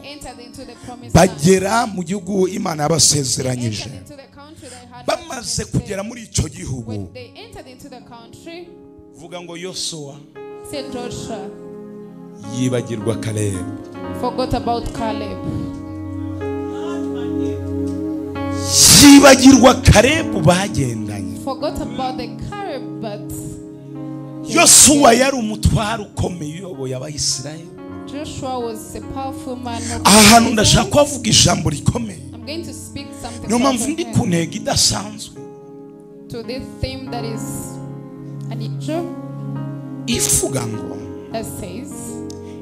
bagera mu gihugu Imana yabasezeranyije. Bamaze kugera muri icyo gihugu, vuga ngo Yosuwa yibagirwa Kalebu. Forgot about Caleb. Yibagirwa Kalebu bagendanye. Forgot about the Caleb, but Yosuwa yari umutwaro ukomeye uyoboye Abayisiraheli. Joshua was a powerful man. Aha hantu ndashaka kuvuga ijambo rikomeye. I'm going to speak something. Niyo mpamvu ndi ku ntego idasanzwe. To this theme that is unusual. Ivuga ngo that says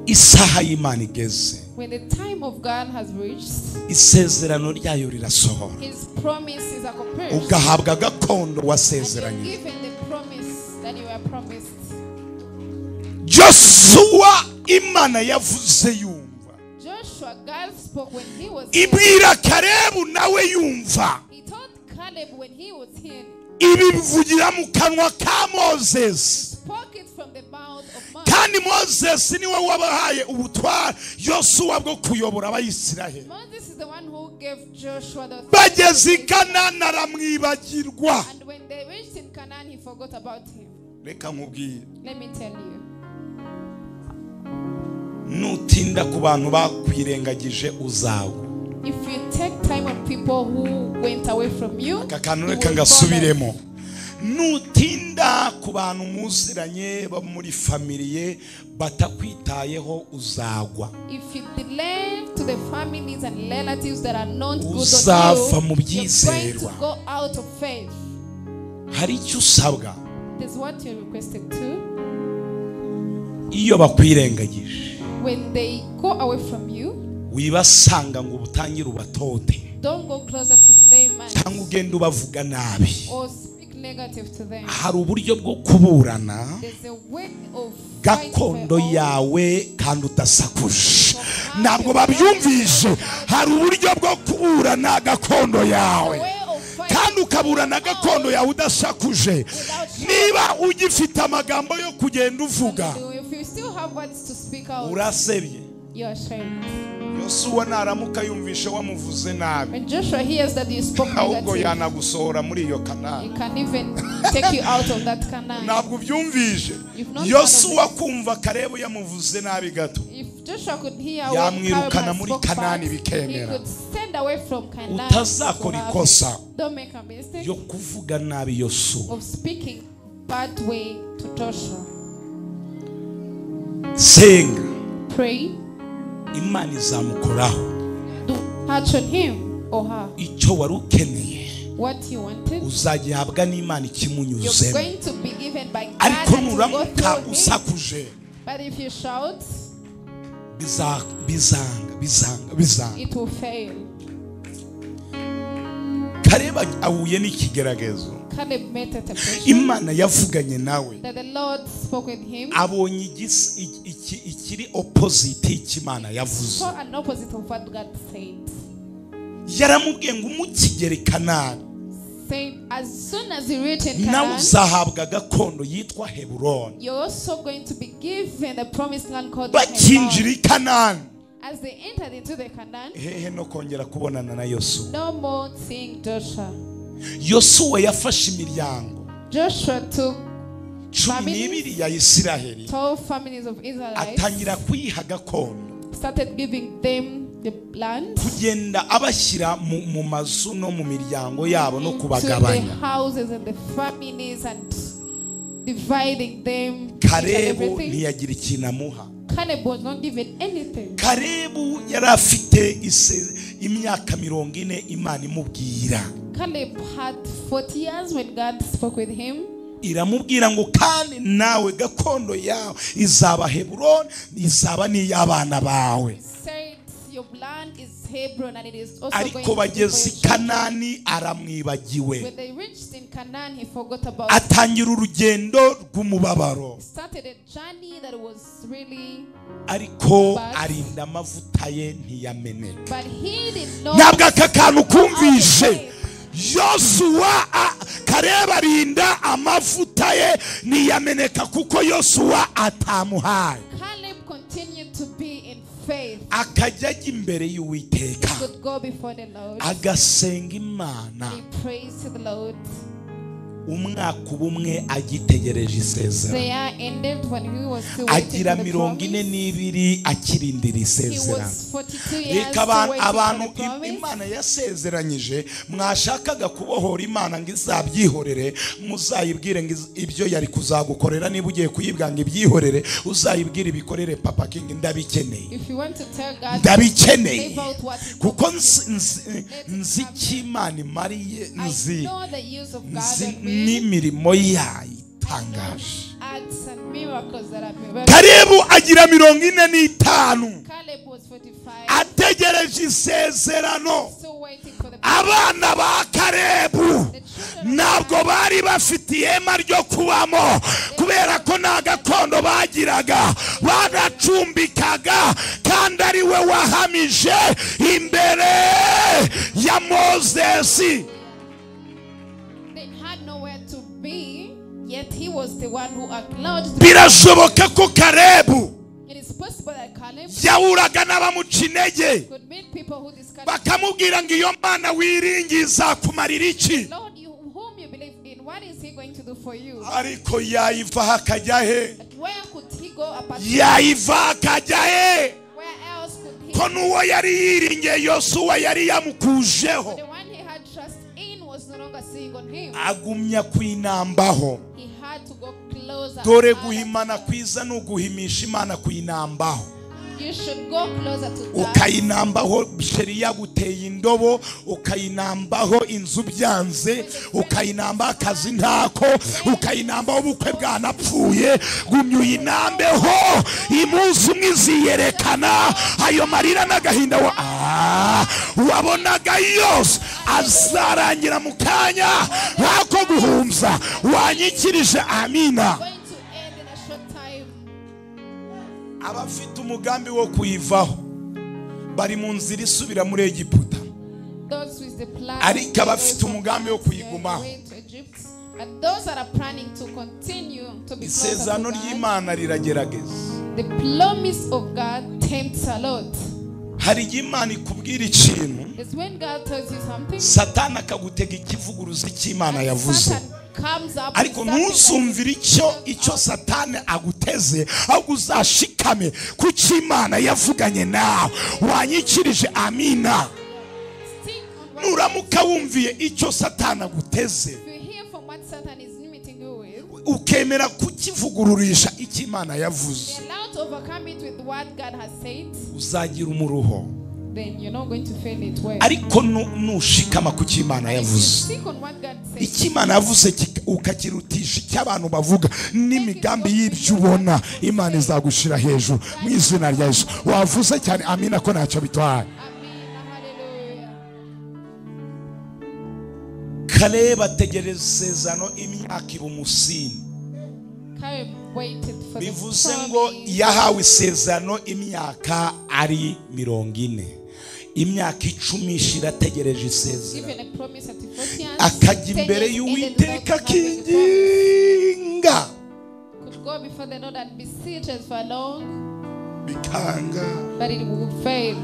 Isaha y'Imana igeze, When the time of God has reached, isezerano ryayo rirasohora, His promise is accomplished. ugahabwa gakondo And you're wasezeranyije. given the promise that you were promised. Joshua Imana yavuze yumva, Joshua, God spoke when he was here. ibwira Kalebu nawe yumva, He told Caleb when he was here. ibi bivugira mu kanwa ka Moses. Spoke it from the mouth of Moses. Kandi Moses niwe wabahaye ubutware Yosuwa bwo kuyobora Abayisiraheli. Moses is the one who gave Joshua the Bageze i Kanani aramwibagirwa. And when they reached in Canaan, he forgot about him. Reka nkubwire, Let me tell you, nutinda ku bantu bakwirengagije uzagwa. if you take time on people who went away from you, Aka kantu you reka will fall off. ngasubiremo. Nutinda ku bantu muziranye bo muri familiye batakwitayeho uzagwa. If you delay to the families and relatives that are not good Uzava on mu you, you're going to byizerwa. go out of faith. Hari icyo usabwa This is what you're requested to. iyo bakwirengagije, When they go away from you, wibasanga ngo ubutangire ubatote, don't go closer to them and cyangwa ugende ubavuga nabi. or speak negative to them. Hari uburyo bwo kuburana There's a way of fighting for gakondo your own. yawe kandi udasakuje. Ntabwo babyumvise. Hari uburyo bwo kuburana gakondo yawe A way of fighting kandi ukaburana gakondo yawe udasakuje. Niba ugifite amagambo yo kugenda uvuga, If you still have words to speak out, urasebye. you're ashamed. Yosuwa naramuka yumvishe wamuvuze nabi, When Joshua hears that you spoke ahubwo negative, yanagusohora muri iyo he Kanani. can even take you out of that Canaan. Ntabwo ubyumvise. You've not Yosuwa heard of kumva Kalebu yamuvuze nabi gato, If Joshua could hear when Caleb yamwirukana has muri spoke Kanani bad, he bikemera. could send away from Canaan. Utazakora to have ikosa it. Don't make a mistake yo kuvuga nabi Yosuwa. of speaking bad way to Joshua. Senga, Pray, Imana izamukoraho. do touch on him or her. Icyo wari ukeneye What you wanted, uzagihabwa n'Imana you're ikimunyuzemo. going to be given by God Ariko and to go nuramuka through him. usakuje, But if you shout, bizanga bizanga bizanga. it will fail. Kaleba ahuye n'ikigeragezo. Caleb met a temptation Imana yavuganye nawe, that the Lord spoke with him. abonye ikiri opposite y'Imana yavuze. Saw an opposite of what God said. Yaramubwiye ngo umukigere Kanani, Said as soon as you reach in nawe Canaan, uzahabwa gakondo yitwa Heburoni. you're also going to be given the promised land called Bakinjira Hebron. i Kanani, As they entered into the Canaan, hehe no kongera kubonana na Yosuwa. no more seeing Joshua. Yosuwa yafashe imiryango Joshua took 12 ya Isiraheli, 12 families of Israelites, atangira kuyiha gakondo, started giving them the land kugenda abashyira mu mazu no mu miryango yabo no to the kubagabanya. houses and the families and dividing them. Each and Kalebu everything. ntiyagira ikintu amuha. Caleb was not given anything. Kalebu yari afite imyaka 40 Imana imubwira. Caleb had 40 years when God spoke with him. Iramubwira ngo kandi nawe gakondo yawe izaba Heburoni, izaba n'iy'abana bawe. Said your land is Hebron and it is also going Ariko to be for bageze your i children. Kanani aramwibagiwe, When they reached in Canaan, he forgot about it. atangira urugendo rw'umubabaro, Started a journey that was really, ariko arinda amavuta ye ntiyameneka. but he did not. Ntabwo aka kantu kumvishe. Yosuwa Kaleba arinda amavuta ye ntiyameneka kuko Yosuwa atamuhaye. Caleb continued to be in faith. Akajya ajya imbere y'Uwiteka, Could go before the Lord. agasenga Imana He prays to the Lord. umwaka ubumwe agitegereje isezerano. The year ended when he was still waiting Agira for the 42 promise. akirindira He isezerano. was 42 years Reka still waiting for abantu the promise. Imana yasezeranyije, mwashakaga kubohora Imana ngo izabyihorere, muzayibwire ngo ibyo yari kuzagukorera, niba ugiye kuyibwira ngo ibyihorere, uzayibwire ibikorere Papa King, ndabikeneye, If you want to tell God, ndabikeneye, live out what he kuko promised you. nzi icyo Imana imariye, I nzi know the use of God nzi on me. n'imirimo yayo itangaje. acts and miracles that have been. Kalebu agira 45 Caleb was 45. Ategereje isezerano. Still waiting for the Abana ba Kalebu ntabwo bari bafite ihema ryo kubamo kubera ko nta gakondo bagiraga, baracumbikaga, kandi ari we wahamije imbere ya Mozesi. They had nowhere to be, yet he was the one who acknowledged. Birashoboka ko Kalebu It is possible that Caleb yahuraga n'abamuca intege could meet people who discouraged. bakamubwira ngo iyo Mana wiringiye izakumarira iki? Lord, you, whom you believe in, what is he going to do for you? Ariko yayivaho akajya he? But where could he go apart? Yayivaho akajya he? Where else could he? Ko n'uwo yari yiringiye Yosuwa yari yamukujeho. The one he had trust in was no longer seeing on him. Agumya kwinambaho. He had to go closer. Dore and harder. guhimana kwiza ni uguhimisha Imana kuyinambaho. You should go closer to God. Ukayinambaho sheri yaguteye indobo, ukayinambaho inzu byanze, ukayinambaho akazi ntako, ukayinambaho ubukwe bwanapfuye, gumya uyinambeho, imunsi umwe iziyerekana. Ayo marira n'agahinda wabonaga yose azarangira mu kanya nk'ako guhumza. Wanyikirije amina. Going to end in a short time. Abafite umugambi wo kuyivaho bari mu nzira isubira muri Egiputa. Those with the plan Ariko to abafite go umugambi wo from there, kuyigumaho. going to Egypt. But those that are planning to continue to be closer Isezerano to God, ry'Imana riragerageza. the promise of God tempts a lot. Hari igihe Imana ikubwira ikintu, It's when God tells you something, Satani akagutega ikivuguruzo cy'Imana and yavuze. Satan comes up with Ariko something that ntuzumvire icyo Satani aguteze, ahubwo uzashikame ku cyo Imana yavuganye nawe. Wanyikirije amina. stick on what Nuramuka wumviye icyo Satani aguteze, if you hear from what Satan is limiting you with, ukemera kukivugururisha icyo Imana yavuze, you're allowed to overcome it with what God has said, uzagira umuruho. then you're not going to fail it well. Ariko nushikama ku cyo Imana If you yavuze, stick on what God says, icyo Imana yavuze ukakirutisha icyo abantu bavuga n'imigambi y'ibyo ubona, Imana izagushira hejuru mu izina rya Yesu. Wavuze cyane amina ko ntacyo bitwaye. Amen, hallelujah. Kaleba ategereza isezerano imyaka iba umusini. Caleb waited for the Bivuze ngo promise. yahawe isezerano imyaka ari 40, imyaka 10 ishira ategereje isezerano. Given a promise at 40 years, Akajya 10 imbere years ended y'Uwiteka without having the promise. akinginga, Could go before the Lord and beseech us for long, bikanga. but it will fail.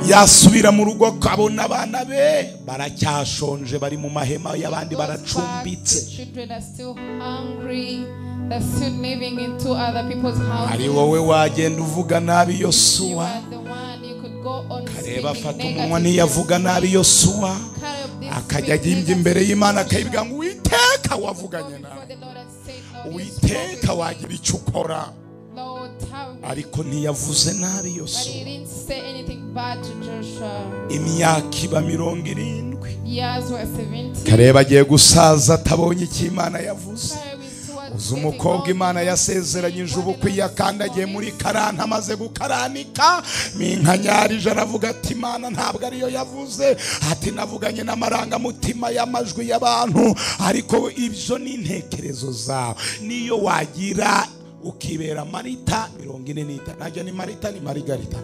Yasubira mu rugo akabona abana be baracyashonje, bari mu mahema y'abandi, Goes back, baracumbitse. the children are still hungry. They're still living into other people's houses. Ari wowe wagenda uvuga nabi You Yosuwa. are the one you could go on Kareba speaking afata umunwa negative. ntiyavuga nabi Yosuwa, Caleb did akajya speak agimbya imbere negative. y'Imana akayibwira ngo Uwiteka Go wavuganye before nawe, the Lord and say, Lord, you spoke Uwiteka with me. wagira icyo ukora. Lord, have me. Ariko ntiyavuze nabi But he Yosuwa. didn't say anything bad to Joshua. Imyaka iba 70. Years were 70. Kareba agiye gusaza atabonye icyo Imana yavuze. Caleb is towards Uzi getting umukobwa old. Imana yasezeranyije ubukwe yakandagiye muri karanta, amaze gukaranika minkanyarije aravuga ati Imana ntabwo ariyo yavuze, ati navuganye n'amarangamutima y'amajwi y'abantu, ariko ibyo ni intekerezo zawe. Niyo wagira ukibera Marita 45, najya ni Marita ni Marigarita,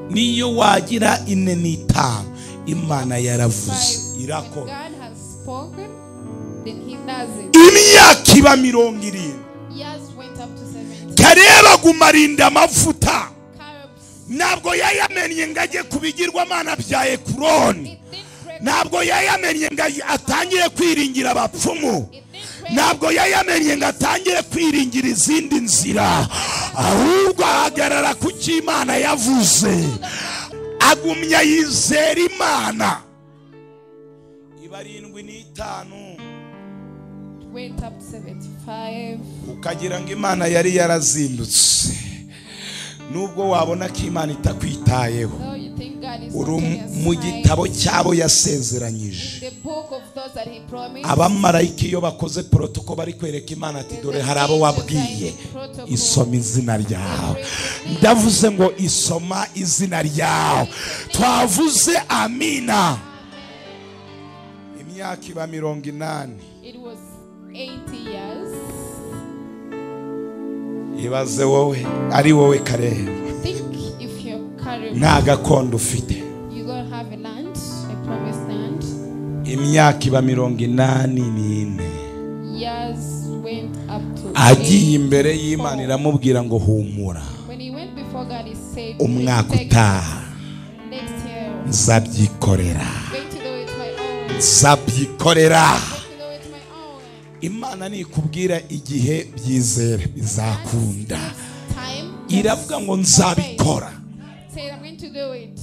niyo wagira 45, Imana yaravuze Five. When irakora. God has spoken, then he does it. Imyaka iba 70. Years went up to 70. Kareba aguma arinda amavuta. Caleb Ntabwo yayamennye ngo ajye ku bigirwamana bya Ekuroni, it didn't break. ntabwo yayamennye ngo atangire kwiringira abapfumu, It didn't break. ntabwo yayamennye ngo atangire kwiringira izindi nzira, ahubwo ahagarara ku cyo Imana yavuze, agumya yizera Imana. Iba 75, Went up to 75. ukagira ngo Imana yari yarazindutse. Nubwo wabona ko Imana itakwitayeho, Though you think God God is Uri not on your mu side. gitabo cy'abo yasezeranyije. The book of those that he promised. Abamarayika iyo bakoze protocol bari kwereka Imana ati dore hari abo wabwiye, isoma izina ryawe. Ndavuze ngo isoma izina ryawe. Twavuze amina. Imyaka iba 80. It was 80 years. Ibaze wowe ari wowe Kareba, Think if you're Caleb, nta gakondo ufite. you don't have a land, a promised land. Imyaka iba 84. Years went up to Agiye imbere y'Imana 84. iramubwira ngo humura, When he went before God, he said, umwaka "Next utaha next year, nzabyikorera, I'm going to do it my own. nzabyikorera. I'm going to do it my own." Imana nikubwira igihe byizere bizakunda. Time. Iravuga ngo nzabikora. Said, I'm going to do it.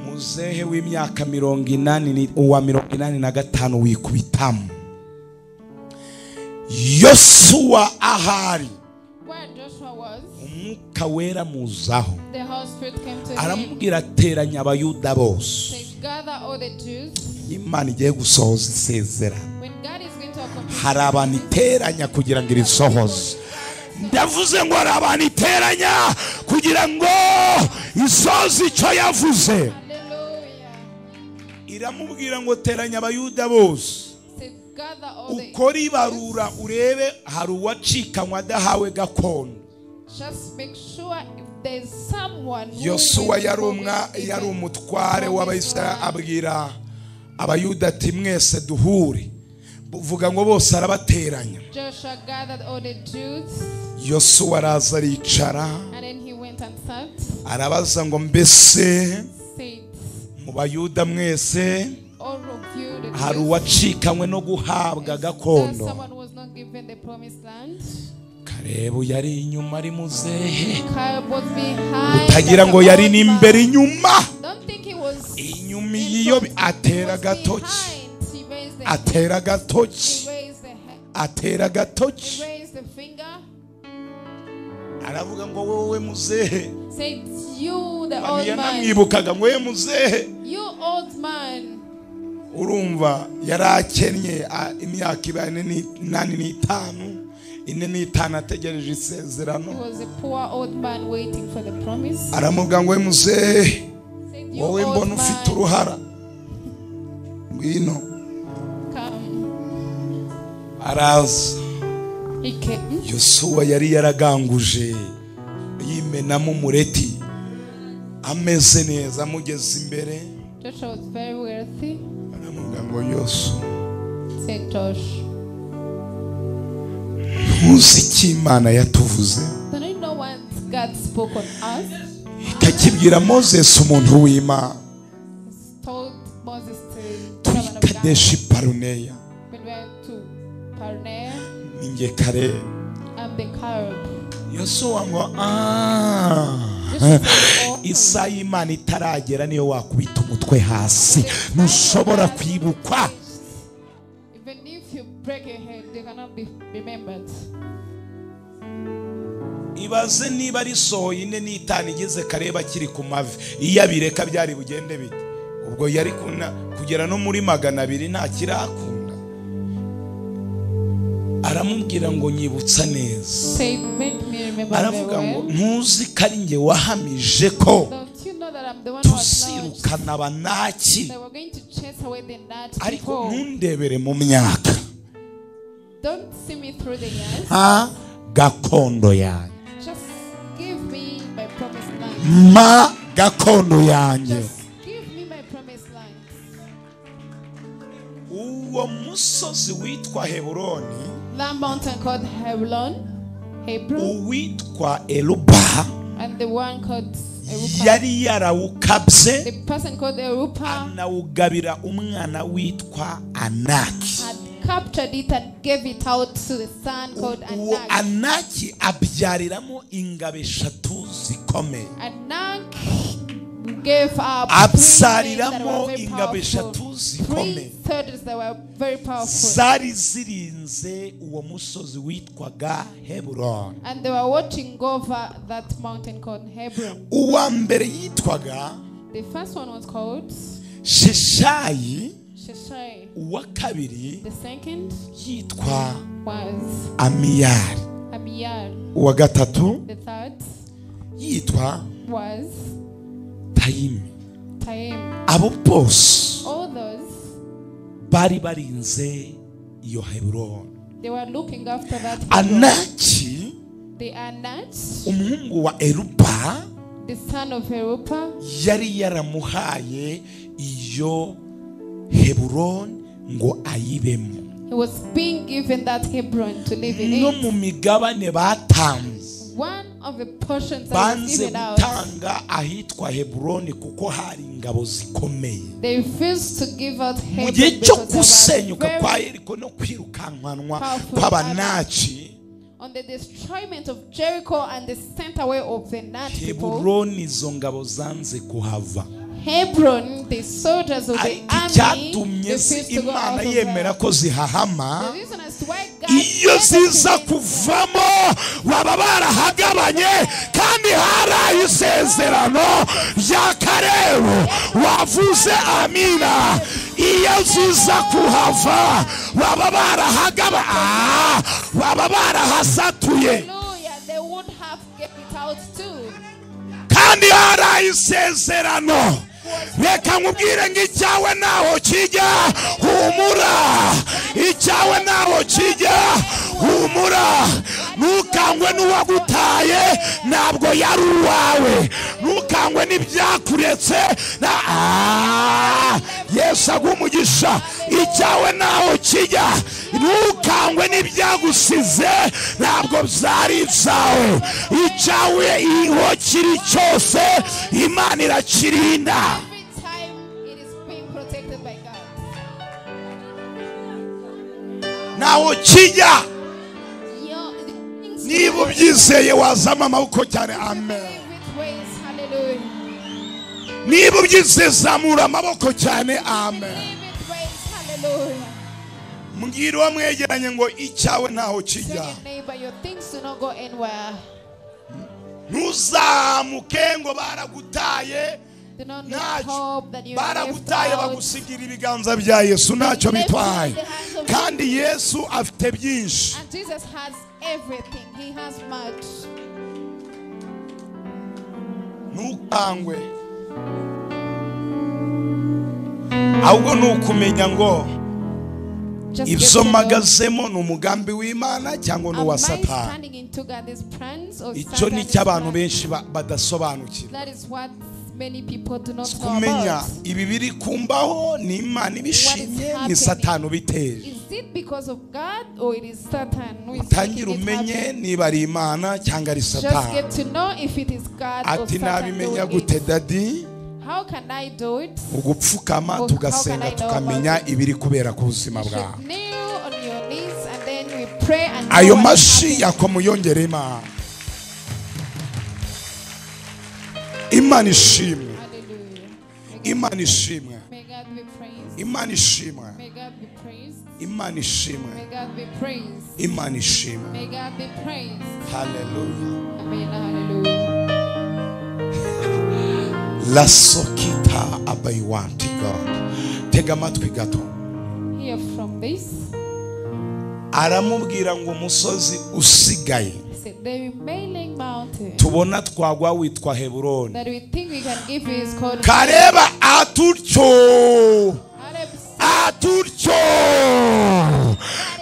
Muzehe w'imyaka 80 uwa 85 wikubitamo. Yosuwa ahari Where Joshua was, umwuka wera muzaho, the Holy Spirit came to him. aramubwira ateranya abayuda bose. Said, gather all the Jews. Imana igiye gusohoza isezerano. When God is going to accomplish Hari abantu iteranya kugira ngo irisohoze. Ndavuze ngo hari abantu iteranya kugira ngo isoze icyo yavuze. Hallelujah. Iramubwira ngo teranya abayuda bose, Said, gather all the ukore ibarura urebe hari uwacikanywe adahawe gakondo. Just make sure if there's someone who Yosuwa will yari go umwa with yari the umutware promised w'Abayisiraheli, land. abwira abayuda ati mwese duhure. Buvuga ngo bose arabateranya. Joshua gathered all the Jews, Yosuwa araza aricara, and then he went and sat, arabaza ngo mbese said, mu bayuda mwese all of you, the hari Jews, uwacikanywe no guhabwa is there gakondo? someone who was not given the promised land? Karebu yari inyuma ari muzehe, Caleb was behind. utagira like ngo an yari old n'imbere, man. inyuma. Don't think he was Inyuma in iyo front. atera He was agatoki, behind. He raised the atera agatoki, He raised the hand. atera agatoki, He raised the finger. aravuga ngo wowe muzehe. Said, you, the old man. Yanamwibukaga ngo wowe muzehe. You old man. Urumva yari akennye imyaka iba 85, 45 ategereje isezerano. He was a poor old man waiting for the promise. Aramubwira ngo we muzehe, Said, you wowe old mbona ufite man, uruhara, ngwino. come. Araza. He came. Yosuwa yari yaraganguje yimenamo umureti, ameze neza, amugeze imbere Joshua was very wealthy. aramubwira ngo Yosu, Said, Josh, ntuzi icyo Imana yatuvuze? don't you know what God spoke on us? Ikakibwira Moses umuntu w'Imana, Told Moses to turi servant of God. Kadeshi Baruneya, When we went to Parnea, ninjye Karebu. I'm the Caleb. Yosuwa ngo Joshua said, oh, isaha y'Imana itaragera niyo wakubita umutwe hasi ntushobora kwibukwa. Even if you break your head, they cannot be remembered. Ibaze niba risohoye 45 igeze Kareba akiri ku mavi, iyo abireka byari bugende bite? Ubwo yari kugera no muri 200 nta kirakunda. Aramubwira ngo nyibutsa neza. Say, make me remember very Aravuga ngo well. ntuzi ko ari njye wahamije ko Don't you know that I'm the one who acknowledged tuzirukana abanaki, that we're going to chase away the gnat ariko people. ntundebere mu myaka, Don't see me through the years. nta gakondo yanjye, Just give me my promised land. ma gakondo yanjye. Just give me my promised land. Uwo musozi witwa Heburoni, That mountain called Hebron, uwitwa Eruba and the one called Erupa. yari yarawukabye, The person called Erupa anawugabira umwana witwa Anaki. had captured it and gave it out to the son called Uwo Anak. Anaki abyariramo ingabo eshatu zikomeye. Anak gave up three men that Abyariramo were very ingabo powerful. eshatu zikomeye Three soldiers that were very powerful. zari zirinze uwo musozi witwaga Hebron. And they were watching over that mountain called Hebron. Uwa mbere yitwaga The first one was called Sheshayi, Sheshai. uwa kabiri The second yitwa was Amiyari, Abiyar. uwa gatatu The third yitwa was Tayimi. Taim. Abo bose All those, bari barinze iyo Heburoni. they were looking after that Hebron. Anaki The Anat, umuhungu wa Eruba the son of Erupa, yari yaramuhaye iyo Heburoni ngo ayibemo. he was being given that Hebron to live in No it. mu migabane batanze, One of the portions that was banze given out, gutanga ahitwa Heburoni kuko hari ingabo zikomeye. they refused to give out Mu Hebron gihe cyo because there gusenyuka were kwa very Yeriko no kwirukankanwa powerful kw'Abanaci, on the destroyment of Jericho and the sent away of the Nat people. Heburoni izo ngabo zanze kuhava. Hebron, the soldiers of the Ariko army icyatumye si refused to go Imana out of yemera there. ko zihahama, The reason as to why God iyo never ziza permits kuvamo baba barahagabanye, kandi hari isezerano rya Kalebu wavuze amina. Iyo ziza kuhava baba barahagaba, baba barahasatuye, Hallelujah, they would have get it out too. kandi hari isezerano. Reka nkubwire ngo icyawe ntaho kijya, humura. Icyawe ntaho kijya, humura. Ntukangwe n'uwagutaye, ntabwo yari uwawe. Ntukangwe n'ibyakuretse. Yesu aguhe umugisha. Icyawe ntaho kijya, ntukangwe n'ibyagusize, ntabwo byari ibyawe. Icyawe iyo kiri cyose Imana irakirinda. Every time it is being protected by God. Ntaho kijya. Your, the things Niba ubyizeye wazama amaboko cyane, amen. With ways, hallelujah. Niba ubyizeye zamura amaboko cyane, amen. With ways, hallelujah. Mbwira uwo mwegeranye ngo icyawe ntaho Tell kijya. your neighbor, your things do not go anywhere. Ntuzamuke ngo baragutaye, Do not lose ntacyo hope that you are left baragutaye, out. bagusigira ibiganza bya Yesu, ntacyo bitwaye. Kandi Yesu afite byinshi. And Jesus has everything. He has much. Ntukangwe, ahubwo ni ukumenya ngo Just get ibyo to know, mpagazemo ni umugambi w'Imana cyangwa ni am uwa I Satani. standing into God's plans or Icyo ni Satan's cyo abantu plans? benshi badasobanukirwa. That is what many people do not know Kumenya about. ibi biri kumbaho ni Imana ibishimye, ni Satani ubiteje. Is it because of God or it is Satan who is Utangire making it umenye happen? niba ari Imana cyangwa ari Just Satani. get to know if it is God or Ati Satan nabimenya doing gute it. dadi? How can I do it? Ugupfukama How can tugasenga I know tukamenya about it? ibiri kubera ku buzima You bwawe. should kneel on your knees and then we pray and know Ayo what mashi happened. yakomuyongere Imana. Imana ishimwe. Hallelujah. Imana ishimwe. May God be praised. Imana ishimwe. May God be praised. Imana ishimwe. May God be praised. Imana ishimwe. May God be praised. Hallelujah. Amen. Hallelujah. Lasokita abayiwanti God. Tega amatwi gato. Hear from this. Aramubwira ngo umusozi usigaye He said, the remaining mountain tubona twagwa witwa Heburoni. that we think we can give you is called Kareba aturyo, aturyo.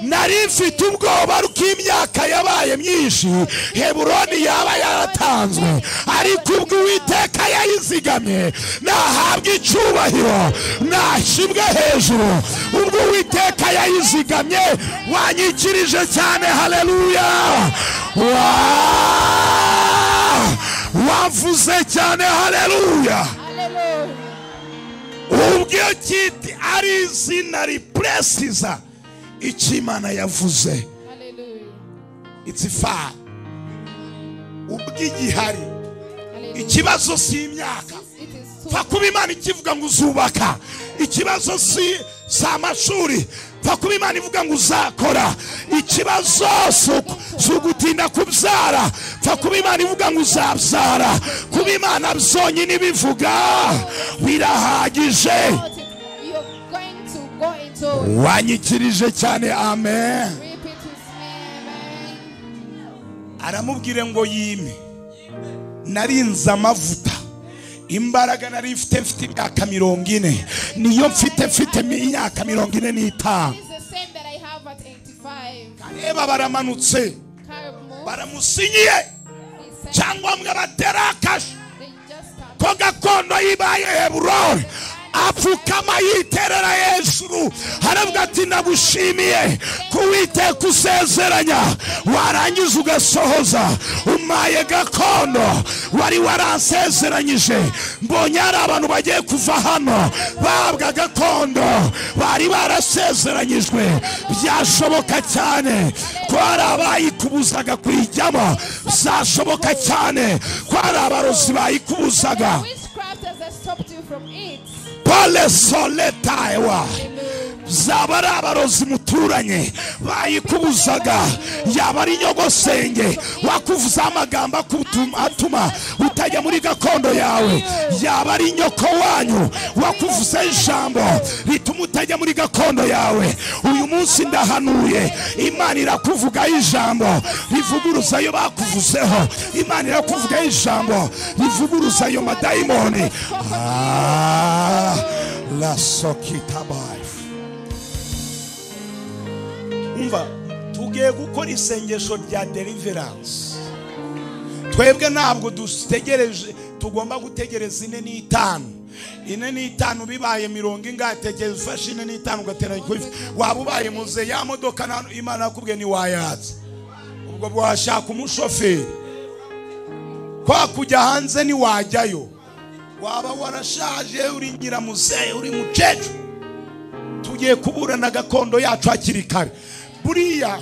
Nari mfite ubwoba bw'imyaka yabaye myinshi Heburoni yaba yaratanzwe, ariko ubwo Uwiteka yayizigamye nahabwa icyubahiro, nashyibwe hejuru. Ubwo Uwiteka yayizigamye wanyikirije cyane, haleluya. Wavuze cyane, haleluya. Ubwo kiti ari izina ripresiza icyo Imana yavuze. It's far. Ubwo igihari, ikibazo si imyaka. Pfa kuba Imana ikivuga ngo uzubaka. Ikibazo si amashuri. Pfa kuba Imana ivuga ngo uzakora. Ikibazo si ugutinda kubyara, pfa kuba Imana ivuga ngo uzabyara. Kuba Imana byonyine ibivuga birahagije. Wanyikirije cyane, amen. Aramubwire ngo yime. Narinze amavuta, imbaraga nari mfite imyaka 40 niyo mfite imyaka 45. Kareba baramanutse baramusinyiye cyangwa mwe baterakashe ko gakondo yibaye Heburoni. Apfukama yiterera hejuru, haravuga ati ndagushimiye kuwiteka usezeranya warangiza ugasohoza. Umaye gakondo wari waransezeranyije. Mbonye hari abantu bagiye kuva hano bahabwa gakondo bari barasezeranyijwe. Byashoboka cyane ko hari abayikubuzaga kuyijyamo, byashoboka cyane ko hari abarozi bayikubuzaga. Pale soletaewa zaba ari abarozi muturanye bayikubuzaga, yaba ari nyogosenge wakuvuza amagambo atuma utajya muri gakondo yawe, yaba ari nyoko wanyu wakuvuza ijambo rituma utajya muri gakondo yawe. Uyu munsi ndahanuye, Imana irakuvuga ijambo rivuguruza ayo bakuvuzeho. Imana irakuvuga ijambo rivuguruza ayo madayimoni. La sokitabai. Umva, tugiye gukora isengesho rya deliverance. Twebwe ntabwo dutegereje, tugomba gutegereza 4 n'5. 4 n'5 bibaye mirongo ingahe? Tegereza ufashe 4 n'5 ugatera ikofi. Waba ubaye muze ya modoka Imana yakubwiye ni wayatse, ubwo washaka umushoferi kwa kujya hanze ni wajyayo. Waba warashaje uri nyiramuzehe uri mukecuru. Tugiye kuburana gakondo yacu hakiri kare. Buriya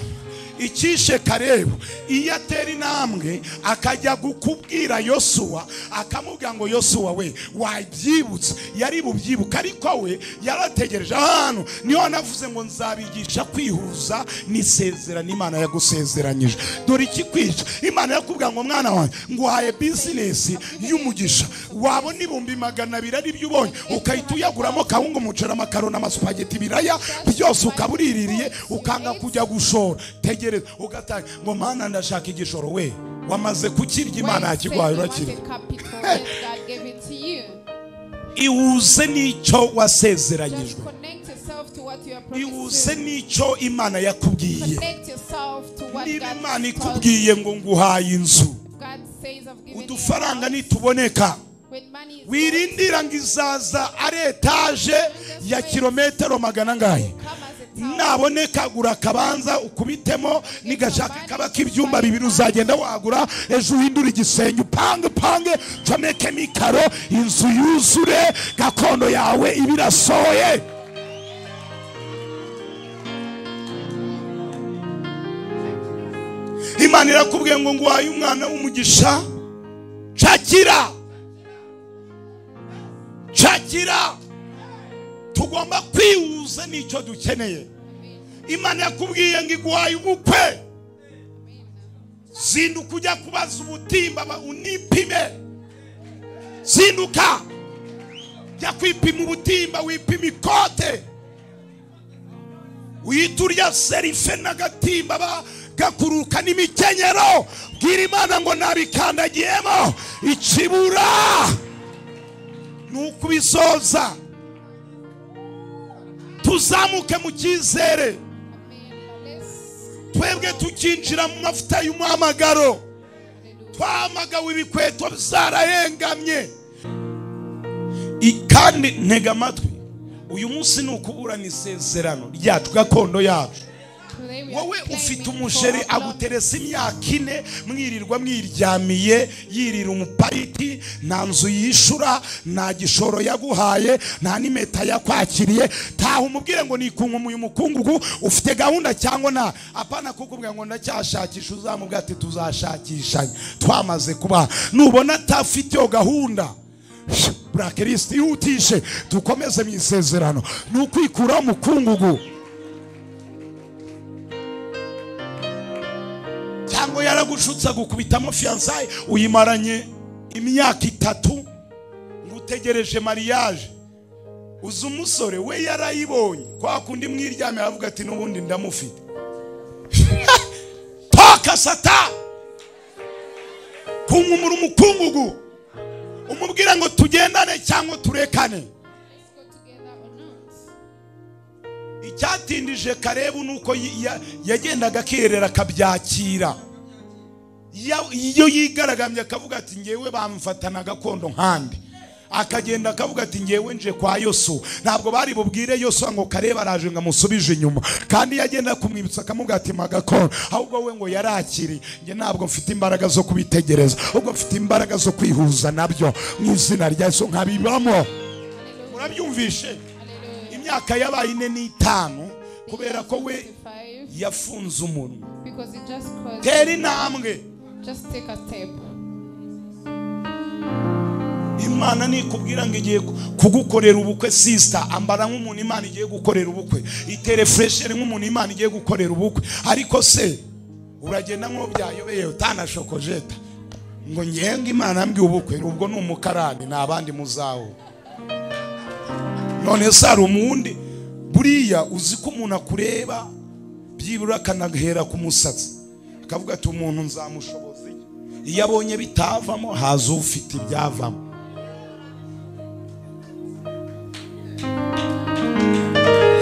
icyishe Karebu iyo atera intambwe akajya gukubwira Yosuwa, akamubwira ngo Yosuwa we wabyibutse, yari bubyibuka, ariko we yarategereje ahantu. Niho navuze ngo nzabigisha kwihuza n'isezerano Imana yagusezeranyije. Dore ikikwica, Imana yakubwira ngo mwana wanjye nguhaye business y'umugisha, wabona 200,000 ari byo ubonye ukahita uyaguramo kawunga, umuceri, amakaroni, amasupageti, ibiraya byose ukaburiririye, ukanga kujya gushora. Tegereza ugatanga ngo mana ndashaka igishoro, we wamaze kukirya Imana yakigwaye urakirya. Ihuze n'icyo wasezeranyijwe, ihuze n'icyo Imana yakubwiye. Niba Imana ikubwiye ngo nguhaye inzu, udufaranga nituboneka wirindira ngo izaza ari etaje ya kilometero 400 angahe, naboneka gura akabanza ukubitemo, nigashaka kaba k'ibyumba 2 uzagenda wagura, ejo uhindura igisenge upange pange comeke mikaro, inzu yuzure, gakondo yawe ibirasohoye. Imana irakubwiye ngo nguhaye umwana w'umugisha, cakira cakira. Tugomba kwihuza n'icyo dukeneye. Imana yakubwiye ngo iguhaye ubukwe, zinduka ujya kubaza ubutimba unipime. Zinduka jya kwipima ubutimba, wipima ikote, uhita urya serife n'agatimba gakuruka n'imikenyero. Bwira Imana ngo nabikandagiyemo, ikibura ni ukubisoza. Tuzamuke mu cyizere, twebwe tukinjira mu mavuta y'umuhamagaro. Twahamagawe ibikweto byarahengamye. Kandi ntega amatwi, uyu munsi ni ukuburana isezerano ryacu, gakondo yacu. Wowe ufite umusheri aguteresa imyaka 4 mwirirwa mwiryamiye, yirira umupariti, nta nzu yishura, nta gishoro yaguhaye, nta n'impeta yakwakiriye. Taha umubwire ngo nikungu uyu mukungugu, ufite gahunda cyangwa nta? Apana kukubwira ngo ndacyashakisha, uzamubwira ati tuzashakishanya twamaze kuba. Nubona atafite iyo gahunda, blacklist, ihutishe dukomeze mu isezerano. Ni ukwikuraho umukungugu. Cyangwa yaragushutse agukubitamo fiançailles uyimaranye imyaka 3 ngo utegereje mariage. Uzi umusore we yarayibonye kwa kundi mwiryame aravuga ati n'ubundi ndamufite. Toka sata kunkumura umukungugu umubwira ngo tugendane cyangwa turekane. Icyatindije Karebu nuko yagendaga akiherera akabyakira. Iyo yigaragambye akavuga ati ngewe bamfatana gakondo nkandi, akagenda akavuga ati ngewe nje kwa Yosuwa. Ntabwo bari bubwire Yosuwa ngo Karebu araje ngo amusubije inyuma, kandi yagenda kumwibutsa akamubwira ati magakondo, ahubwo we ngo yarakiri. Nge ntabwo mfite imbaraga zo kubitegereza, ahubwo mfite imbaraga zo kwihuza nabyo mu izina rya Yesu nkabibamo. Murabyumvishe? Imyaka yabaye 4 na 5 kubera ko we yafunze umunwa. Tera intambwe. Just take a step. Imana nikubwira ngo igiye kugukorera ubukwe, sister, ambara nk'umuntu Imana igiye gukorera ubukwe, itere fresher nk'umuntu Imana igiye gukorera ubukwe. Ariko se uragenda nko byayobeye utanashokojeta ngo ngenga Imana ambwiye ubukwe, ubwo ni umukarani nabandi muzawo. None se hari umundi buriya uzi ko umuntu akureba byibura akanahera ku musatsi akavuga ati umuntu nzamushoboza iki? Iyo abonye bitavamo haza ufite ibyavamo.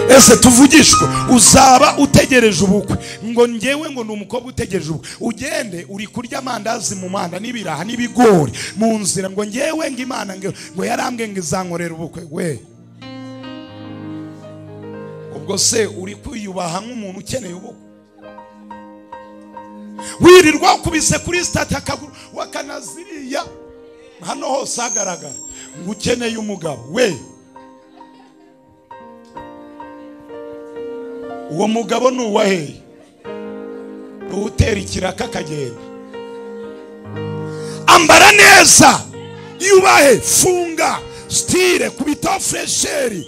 Ese tuvugishwe uzaba utegereje ubukwe ngo ngewe ngo ni umukobwa utegereje ubukwe, ugende uri kurya amandazi mu manda n'ibiraha n'ibigori mu nzira ngo ngewe ngo Imana ngo yarambwe ngo izankorera ubukwe. We ubwo se uri kwiyubaha nk'umuntu ukeneye ubukwe? Wirirwa ukubise kuri stati akaguru wakanaziriya hano hose hagaragara ngo ukeneye umugabo. We uwo mugabo ni uwaheye uwutera ikiraka akagenda. Ambara neza, yubahe, funga style, kubita fresheri,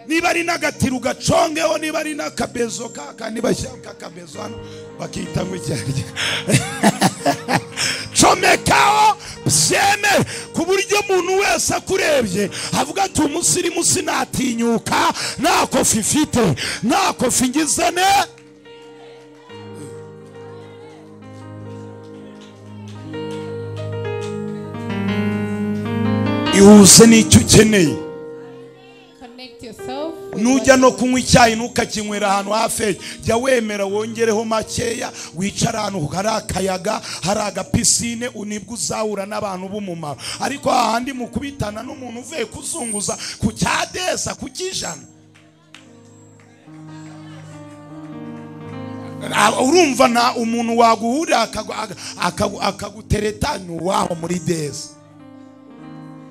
niba ari n'agatiro ugacongeho, niba ari n'akabezo kaka bashyira kakabezo hano bakita ngo icyarya comekaho byeme, ku buryo umuntu wese akurebye avuga ati umusirimu sinatinyuka, nta kofi mfite, nta kofi ngizane. Ihuze n'icyo ukeneye. Nujya no kunywa icyayi ntukakinywera ahantu hafi, jya wemera wongereho makeya, wicara ahantu hari akayaga, hari agapisine, unibwo uzahura n'abantu b'umumaro. Ariko ahandi mukubitana n'umuntu uvuye kuzunguza ku cyadesa ku kijana, urumva na umuntu waguhurira akagutereta ni uwaho muri desa.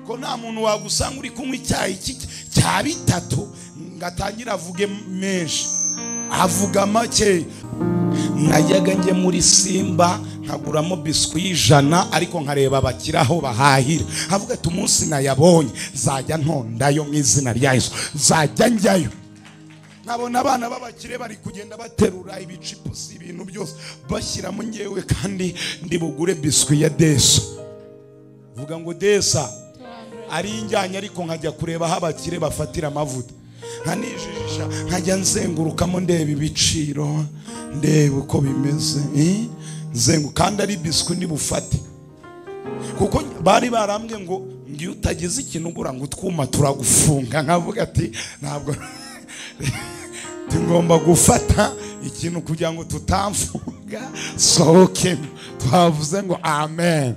Ko nta muntu wagusanga uri kunywa icyayi cya 3 ngatangira avuge menshi, avuga make. Najyaga njye muri Simba nkaguramo biswi 100, ariko nkareba abakiraho bahahira, avuga ati umunsi nayabonye nzajya ntondayo mu izina rya Yesu, nzajya njyayo. Nkabona abana b'abakire bari kugenda baterura ibicipusi ibintu byose bashyiramo, ngewe kandi ndi bugure biswi ya desa. Vuga ngo desa ari injyanye, ariko nkajya kureba aho abakire bafatira amavuta, nkanijijisha nkajya nzengurukamo ndeba ibiciro, ndeba uko bimeze, nzengu kandi ari biswi ndibufate, kuko bari barambwe ngo ngiye utagize ikintu ugura ngo utwuma turagufunga. Nkavuga ati ntabwo tugomba gufata ikintu kugira ngo tutamfunga, sohoke. Twavuze ngo amen.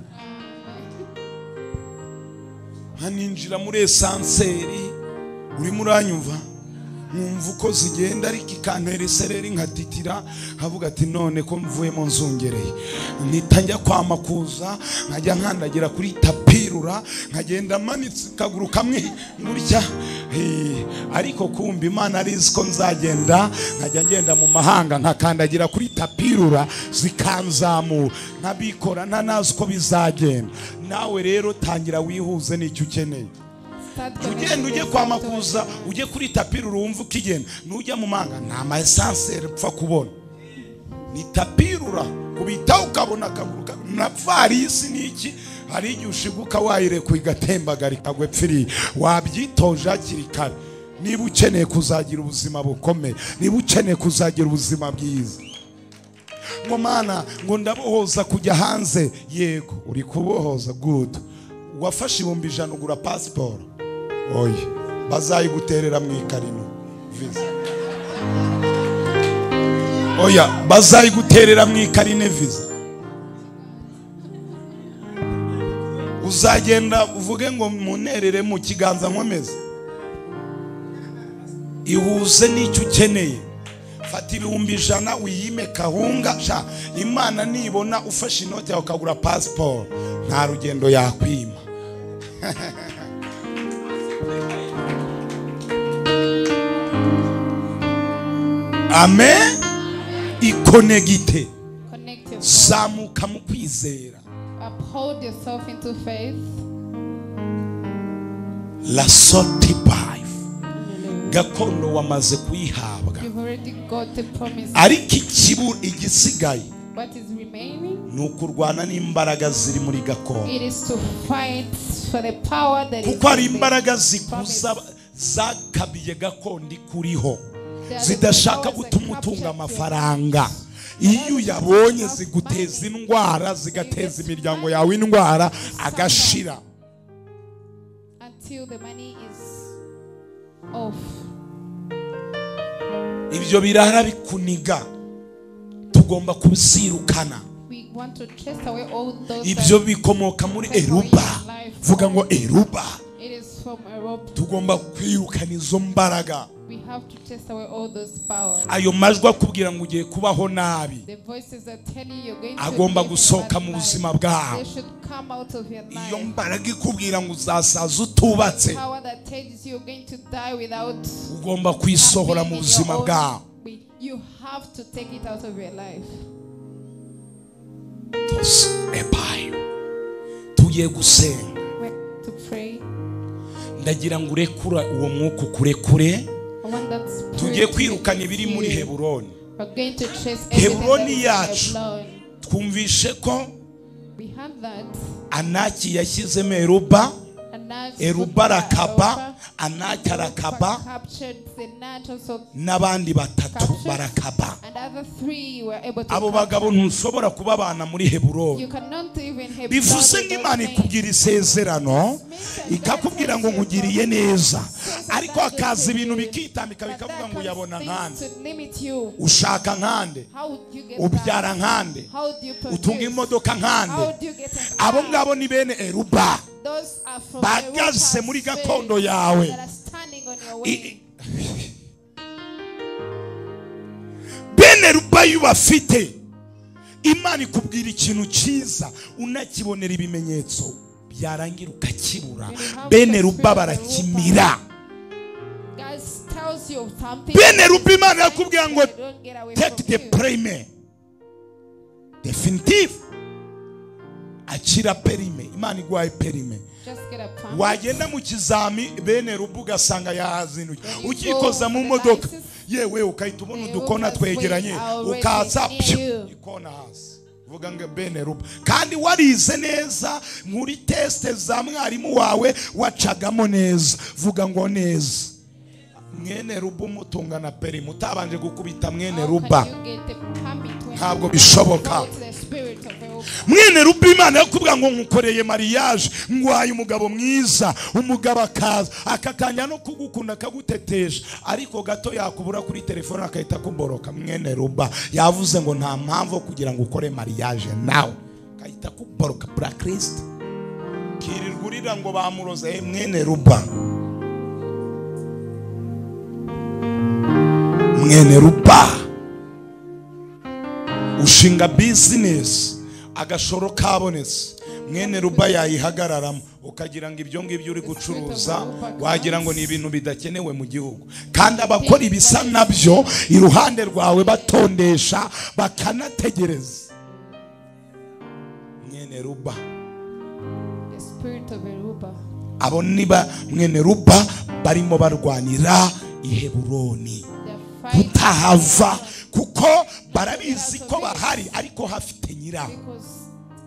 Haninjira muri esanseri, urimo uranyumva, nkumva uko zigenda, ariko ikantera isereri nkatitira, nkavuga ati none ko mvuyemo nzungereye. Mpita njya kwamakuza, nkajya nkandagira kuri tapirura, nkagenda manitse akaguru kamwe gutya, ariko kumva Imana arizi ko nzagenda, nkajya ngenda mu mahanga nkakandagira kuri tapirura zikanzamura, nkabikora ntanazi uko bizagenda. Nawe rero tangira wihuze n'icyo ukeneye. Ugenda ujye kwamakuza, ujye kuri tapirura wumva ukigenda. Nujya mu manga nta ma esanseri upfa kubona, Ni tapirura kubita ukabona akaguru na varisi niki. Hari igihe ushiguka wayirekuye igatembagara ikagwa epfiriye. Wabyitoje hakiri kare niba ukeneye kuzagira ubuzima bukomeye, niba ukeneye kuzagira ubuzima bwiza. Ngo mana ngo ndabohoza kujya hanze. Yego uri kubohoza, good. Wafashe 100,000 ugura passport, oya bazayiguterera mu ikarino visa. Oya bazayiguterera mu ikarine visa. Uzagenda uvuge ngo munerere mu kiganza nkomeze. Ihuze n'icyo ukeneye. Fata 100,000 uyime kahunga sha. Imana nibona ufashe inoti yawe ukagura passport, nta rugendo yakwima. Amen. Ikonegite, zamuka mu kwizera. Uphold yourself into faith. La sotipai gakondo wamaze kuyihabwa. You've already got the promise. Ariko ikibura igisigaye What is remaining? ni ukurwana n'imbaraga ziri muri gakondo. It is to fight for the power that is. Kuko hari imbaraga zikuza zakabiye gakondo ikuriho, zidashaka gutuma utunga amafaranga. Iyo uyabonye ziguteza indwara, zigateza imiryango yawe indwara, agashira. Until the money is off. Ibyo birara bikuniga, tugomba kubizirukana. We want to chase away all those. Ibyo bikomoka muri Eruba. Vuga ngo Eruba. It is from Eruba. Tugomba kwirukana izo mbaraga. We have to chase away all those powers. Ayo majwi akubwira ngo ugiye kubaho nabi, The voices that tell you you're going to agomba live a gusohoka bad mu life. buzima bwawe. They should come out of your life. Iyo mbaraga ikubwira ngo uzasaza utubatse, Power that tells you you're going to die without ugomba kuyisohora mu being in your buzima own bwawe. You have to take it out of your life. Tos epayo. Tugiye gusenga. We're to pray. Ndagira ngo urekura uwo mwuka ukurekure. I want that spirit Tugiye to kwirukana ibiri muri release you. Heburoni. We're going to chase everything Heburoni that is in yacu Hebron. twumvishe ko We have that. Anaki yashyizemo Eruba, Anaki Eruba arakaba, Anaki arakaba, captured the Nat also n'abandi batatu captured, barakaba. and other three were able to Abo capture. bagabo ntushobora kubabana muri Heburoni. You cannot even Hebron Bivuze ngo without Imana men. ikubwira isezerano, ikakubwira ngo nkugiriye neza, ariko hakaza ibintu bikitambika But bikavuga there ngo uyabona comes nkande, things to limit you. ushaka nkande, How would you get ubyara that? nkande, How do you utunga produce? imodoka How nkande. do you get a Abo car? ngabo ni bene Eruba Those are from bahagaze Eruba's muri spirit gakondo yawe. that are standing on your way. Bene Eruba iyo bafite, Imana ikubwira ikintu cyiza unakibonera ibimenyetso, byarangira ukakibura. Bene Eruba barakimira. God tells you something. Bene Eruba Imana yakubwira ngo They don't get away take from the you. prime definitive, akira perime. Imana iguhaye perime, Just get a permit. wagenda mu kizami bene Eruba ugasanga yahazinduye, When you ukikoza go mu for the modoka license, yewe ukahita ubona the udukona Eruba's way twegeranye, are already ukaza near pyu, you. ikona hasi. Vuga ngo bene Eruba, kandi warize neza muri teste za mwarimu wawe wacagamo neza. Vuga ngo neza. Mwene Eruba umutunga na perime utabanje gukubita mwene How Eruba, can you get the permit when ntabwo you bishoboka. go to the spirit of Eruba? Mwene Eruba Imana yakubwira ngo nkukoreye mariage, ngwaye umugabo mwiza, umugabo akaza akakanya no kugukunda akagutetesha, ariko gato yakubura kuri telefone akahita akuboroka. Mwene Eruba yavuze ngo nta mpamvu kugira ngo ukore mariage nawe, akahita akuboroka. Blacklist kirirwa urira ngo bamuroze. Mwene Eruba, mwene Eruba ushinga business agashoro kabonetse, mwene Eruba yayihagararamo, ukagira ngo ibyo ngibyo uri gucuruza wagira ngo ni ibintu bidakenewe mu gihugu, kandi abakora ibisa nabyo iruhande rwawe batondesha bakanategereza. Mwene Eruba, The spirit of Eruba. abo niba mwene Eruba barimo barwanira i Heburoni, They're fighting kutahava, Kuko barabizi ko bahari ariko hafite nyiraho.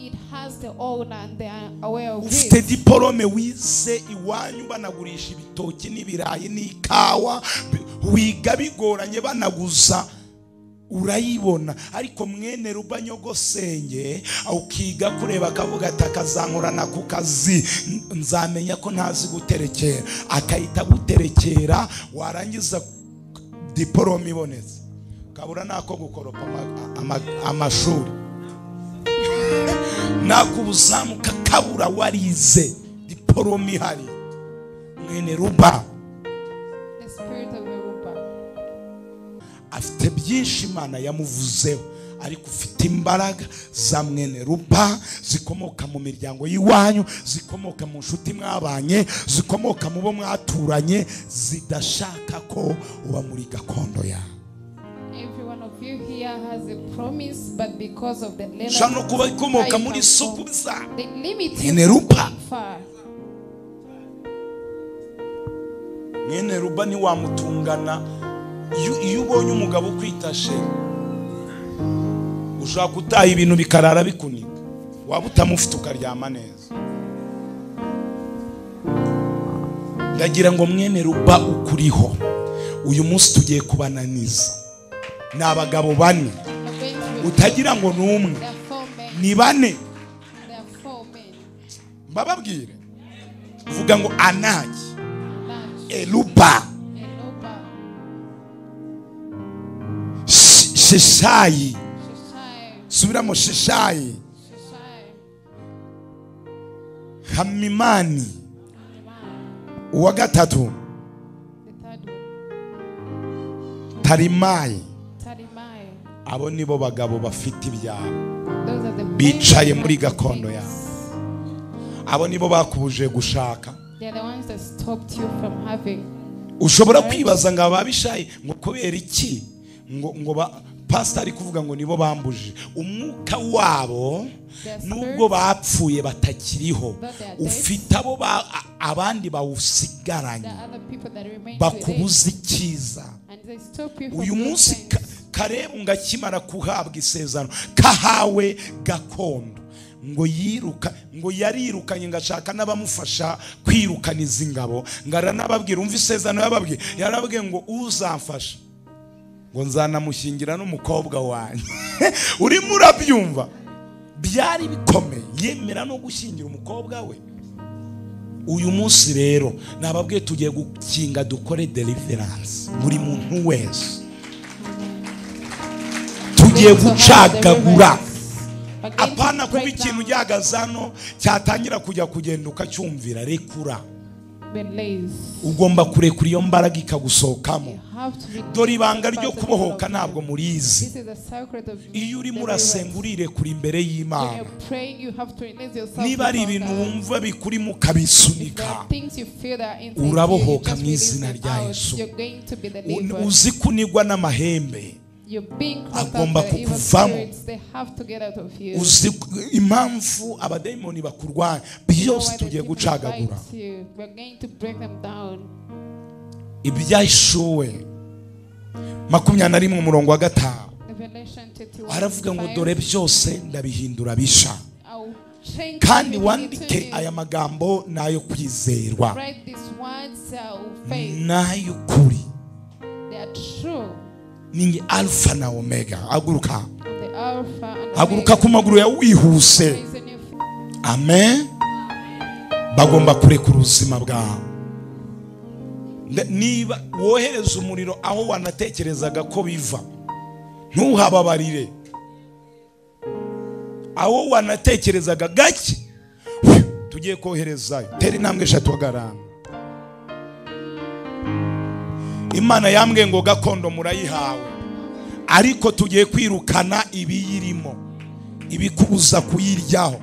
It has the owner and they are aware of Ufite it. Diporome wize iwanyu banagurisha ibitoki n'ibirayi n'ikawa, wiga bigoranye banaguza urayibona, ariko mwene Ruba nyogosenge ukiga kureba akavuga ati akazankorana ku kazi nzamenya ko ntazi guterekera, akahita guterekera, warangiza diporome ibonetse kabura nako gukoropa amashuri nakubuzamuka kabura warize diporome ihari. Mwene Ruba The spirit of Ruba afite byinshi Imana yamuvuzeho, ariko ufite imbaraga za mwene Ruba zikomoka mu miryango y'iwanyu, zikomoka mu nshuti mwabanye, zikomoka mu bo mwaturanye, zidashaka ko uba muri gakondo yawe. Every one of you here has a promise, but because of the letter, Shano kuba ikomoka muri sukuza they limit you Mwene Ruba. far. Mwene Ruba ntiwamutungana. Iyo ubonye umugabo ukwita sheri, ushaka gutaha ibintu bikarara bikunika, waba utamufite ukaryama neza. Ndagira ngo mwene Ruba ukuriho uyu munsi tugiye kubananiza. Ni abagabo bane, utagira ngo ni umwe, ni bane. Mbababwire, vuga ngo Anaki, Eluba, Sheshayi, subiramo Sheshayi, Hamimani, uwa gatatu Tarimayi. Abo nibo bagabo bafite ibyabo bicaye muri gakondo yabo. Abo nibo bakubuje gushaka. Ushobora kwibaza ngo ababishaye ngo kubera iki, ngo pastor ari kuvuga ngo nibo bambuje. Umwuka wabo nubwo bapfuye batakiriho, ufite abo abandi bawusigaranye bakubuza icyiza. Uyu munsi Karebu ngakimara kuhabwa isezerano kahawe gakondo, ngo yiruka, ngo yarirukanye ngashaka n'abamufasha kwirukaniza ingabo, ngaranababwira umva isezerano yababwiye, yarabwiye ngo uzamfasha ngo nzanamushyingira n'umukobwa wanjye. Urimo urabyumva, byari bikomeye, yemera no gushyingira umukobwa we. Uyu munsi rero nababwiye tugiye gukinga dukore deliverance buri muntu wese, tugiye gucagagura. Apana kuba ikintu gihagaze hano cyatangira kujya kugenda ukacyumvira, rekura. Ugomba kurekura iyo mbaraga ikagusohokamo. Dore ibanga ryo kubohoka ntabwo murizi. Iyo urimo urasenga urirekura imbere y'Imana. Niba ari ibintu wumva bikurimo ukabisunika, urabohoka mu izina rya Yesu. Uzi kunigwa n'amahembe agomba kukuvamo. Uzi impamvu abadayimoni bakurwanya, byose tugiye gucagagura. Ibyahishuwe 21 umurongo wa 5 aravuga ngo dore byose ndabihindura bisha, kandi wandike aya magambo nayo kwizerwa nayo kuri. Ningi Alpha na Omega. Haguruka, haguruka ku maguru yawe wihuse. Amen. Bagomba kurekura ubuzima bwawe. Niba wohereza umuriro aho wanatekerezaga ko biva, ntuhababarire. Aho wanatekerezaga gake, tugiye koherezayo. Tera intambwe eshatu hagarara. Imana yambwiye ngo gakondo murayihawe, ariko tugiye kwirukana ibiyirimo, ibikubuza kuyiryaho.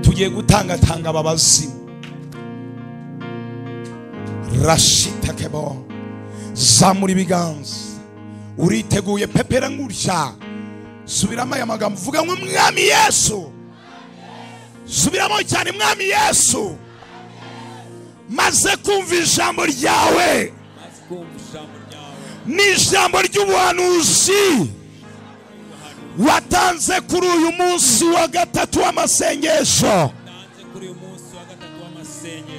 Tugiye gutangatanga ababazimu. Rashitakebo, zamura ibiganza. Uriteguye? Pepera ngutya. Subiramo aya magambo, vuga ngo Mwami Yesu. Subiramo cyane, Mwami Yesu, maze kumva ijambo ryawe, N'ijambo ry'ubuhanuzi watanze kuri uyu munsi wa gatatu w'amasengesho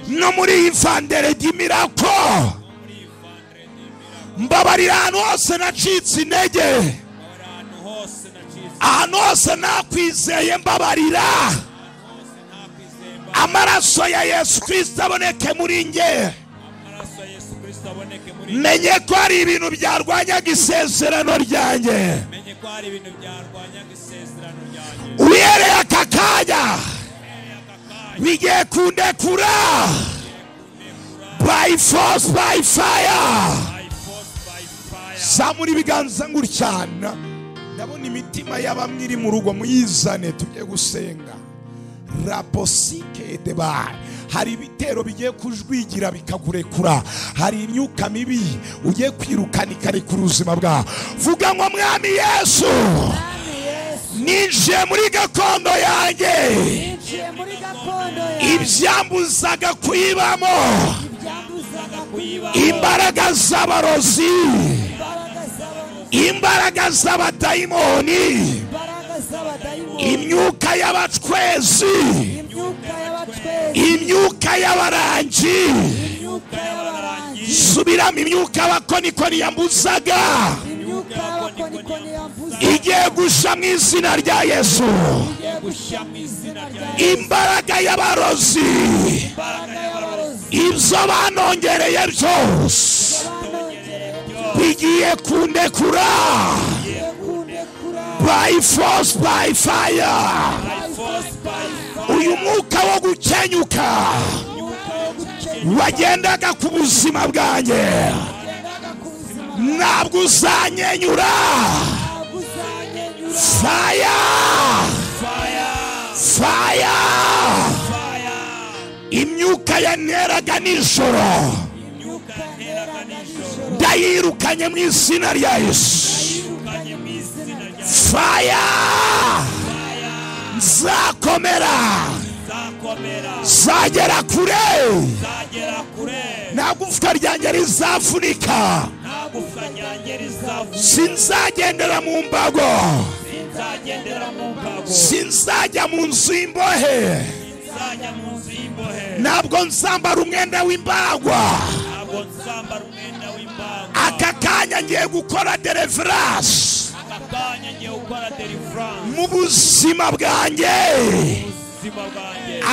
no muri iyi vendredi miracle, mbabarira ahantu hose nacitse intege, ahantu hose nakwizeye, mbabarira. Amaraso ya Yesu Kristo aboneke muri nge. Menye ko hari ibintu byarwanyaga isezerano ryanjye. Uhereye aka kanya bigiye kundekura by force, by fire. Zamura ibiganza ngutyana. Ndabona imitima y'abamwe iri mu rugo, muyizane tugiye gusenga. Raposike deba. Hari ibitero bigiye kujwigira bikakurekura. Hari imyuka mibi ugiye kwirukana ikarekura ubuzima bwawe. Vuga ngo Mwami Yesu, ninjiye muri gakondo yanjye, ibyambuzaga kuyibamo, imbaraga z'abarozi, imbaraga z'abadayimoni, imyuka y'abacwezi, imyuka y'abarangi, subiramo imyuka y'abakonikoni yambuzaga igiye gusha mu izina rya Yesu. Imbaraga y'abarozi, ibyo banongereye byose bigiye kundekura by force, by fire. Uyu mwuka wo gukenyuka wagendaga ku buzima bwanjye ntabwo uzanyenyura. Fire, fire. Imyuka yanteraga nijoro ndayirukanye mu izina rya Yesu. Fire. Nzakomera, nzagera kure, nta gufwa ryanjye rizavunika, sinzagendera mu mbago, sinzajya mu nzu y'imbohe, ntabwo nzambara umwenda w'imbagwa. Aka kanya ngiye gukora deliverance mu buzima bwanjye.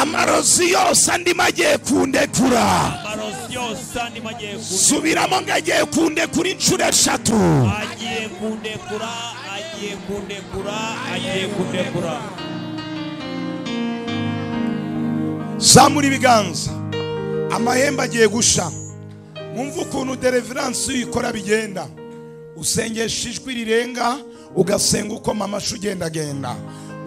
Amarozi yose andimo agiye kundekura. Subiramo ngo agiye kundekura inshuro 3. Agiye kundekura, agiye kundekura, agiye kundekura. Zamura ibiganza. Amahembe agiye gusha. Mwumve ukuntu deliverance uyikora bigenda. Usengesha ijwi rirenga, ugasenga uko mama ugendagenda,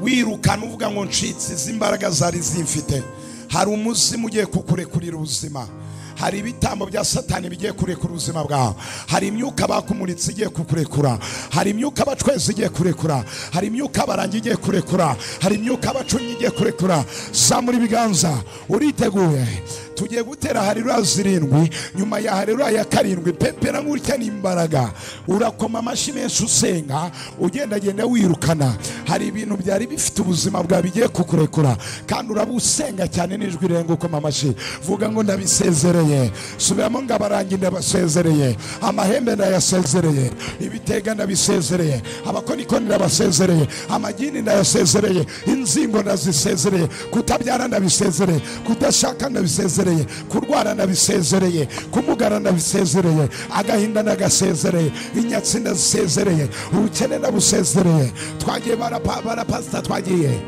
wirukana uvuga ngo ncitse izi mbaraga zari zimfite. Hari umuzimu ugiye kukurekurira ubuzima. Hari ibitambo bya Satani bigiye kurekura ubuzima bwawe. Hari imyuka bakumuritse igiye kukurekura. Hari imyuka abacwezi igiye kurekura. Hari imyuka abarangi igiye kurekura. Hari imyuka abacunyi igiye kurekura. Zamura ibiganza. Uriteguye? Tugiye gutera haleluya 7, nyuma ya haleluya ya 7 pepera ngutya n'imbaraga. Urakoma amashi menshi usenga, ugendagenda wirukana. Hari ibintu byari bifite ubuzima bwawe bigiye kukurekura, kandi urabusenga cyane n'ijwi rirenga ukoma amashi. Vuga ngo ndabisezereye. Subiramo ngo abarangi ndabasezereye, amahembe ndayasezereye, ibitega ndabisezereye, abakonikoni ndabasezereye, amagini ndayasezereye, inzingo ndazisezereye, kutabyara ndabisezereye, kudashaka ndabisezereye, kurwara ndabisezereye, kumugara ndabisezereye, agahinda ndagasezereye, inyatsi ndazisezereye, ubukene ndabusezereye. Twagiye barapasita, twagiye.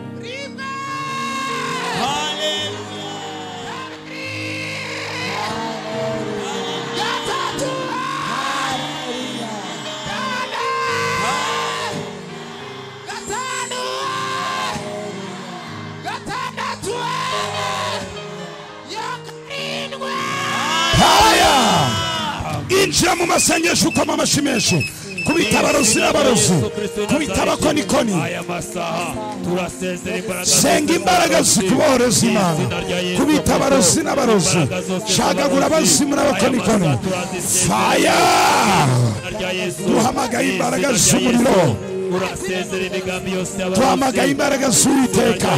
Injira mu masengesho ukoma amashi menshi. Kubita abarozi n'abarozi, kubita abakonikoni. Senga imbaraga zikubohoreza Imana. Kubita abarozi n'abarozi, shagagura abazimu n'abakonikoni. Fire! Duhamagaye imbaraga z'umuriro, duhamagaye imbaraga z'Uwiteka.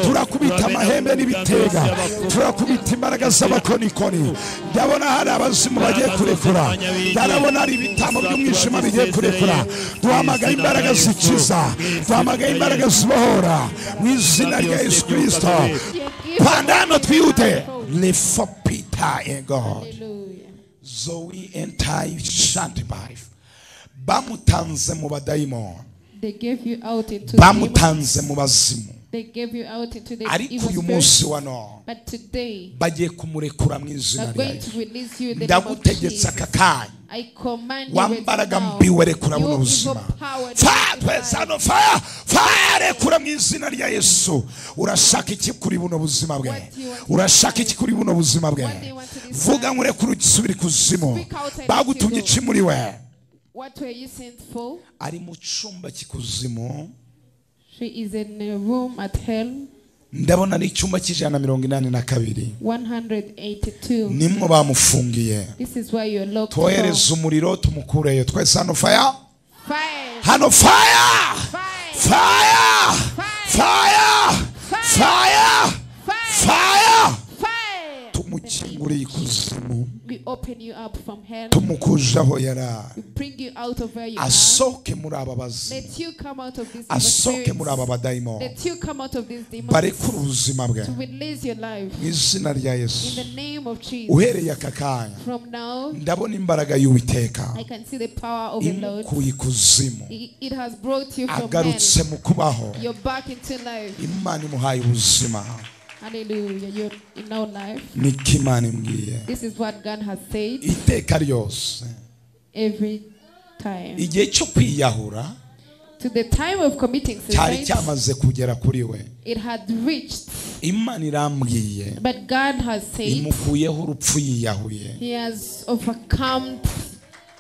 Turakubita amahembe n'ibitega, turakubita imbaraga z'abakonikoni. Ndabona hari abazimu bagiye kurekura, ndabona hari ibitambo by'umwijima bigiye kurekura. Duhamagaye imbaraga zikiza, duhamagaye imbaraga zibohora mu izina rya Yesu Kristo. Pandano twihute lefopita in God Zoe entai shantibai. Bamutanze mu badayimoni, They gave you out into bamutanze mu bazimu. They gave you out into the Ariko evil uyu munsi spirits. wa none But today, bagiye kumurekura mu izina I'm rya going Yesu. to release you in the name of Ndagutegetse Jesus. aka kanya, I command you wa right mbaraga now. mbi werekura buno You evil buzima. power, Fire, twese hano, fire, fire, rekura mu izina rya Yesu. Urashaka iki kuri buno buzima bwe? Urashaka iki kuri buno buzima bwe? Vuga ngo urekure usubire ikuzimu. Bagutumye iki muri we? What were you sent for? Ari mu cyumba cy'ikuzimu. She is in a room at hell, Ndabona ari icyumba cy'182 182. nimwo bamufungiye. This is why you're locked. Twohereza From. umuriro tumukureyo. Twese hano fire, Fire! hano fire, fire, fire, fire, fire. Fire! Tumukinguriye ikuzimu, We open you up from hell. tumukuje aho yari ari. We bring you out of where you are. Asohoke muri aba bazimu, Let you come out of this evil asohoke muri aba spirits. badayimoni, Let you come out of these demons. barekure ubuzima bwe To release your life. mu izina rya In Yesu. the name of Jesus. Uhereye aka kanya From now, ndabona imbaraga y'Uwiteka I can see the power of the Lord. imukuye ikuzimu, It has brought you from agarutse hell. mu kubaho. You're back into life. Imana imuhaye ubuzima. Hallelujah. You're in now life. Niko Imana imbwiye. This is what God has said Iteka ryose every time. igihe cyo kwiyahura To the time of committing cyari suicide, cyamaze kugera kuri we. it had reached. Imana irambwiye But God has said imukuyeho urupfu yiyahuye. He has overcome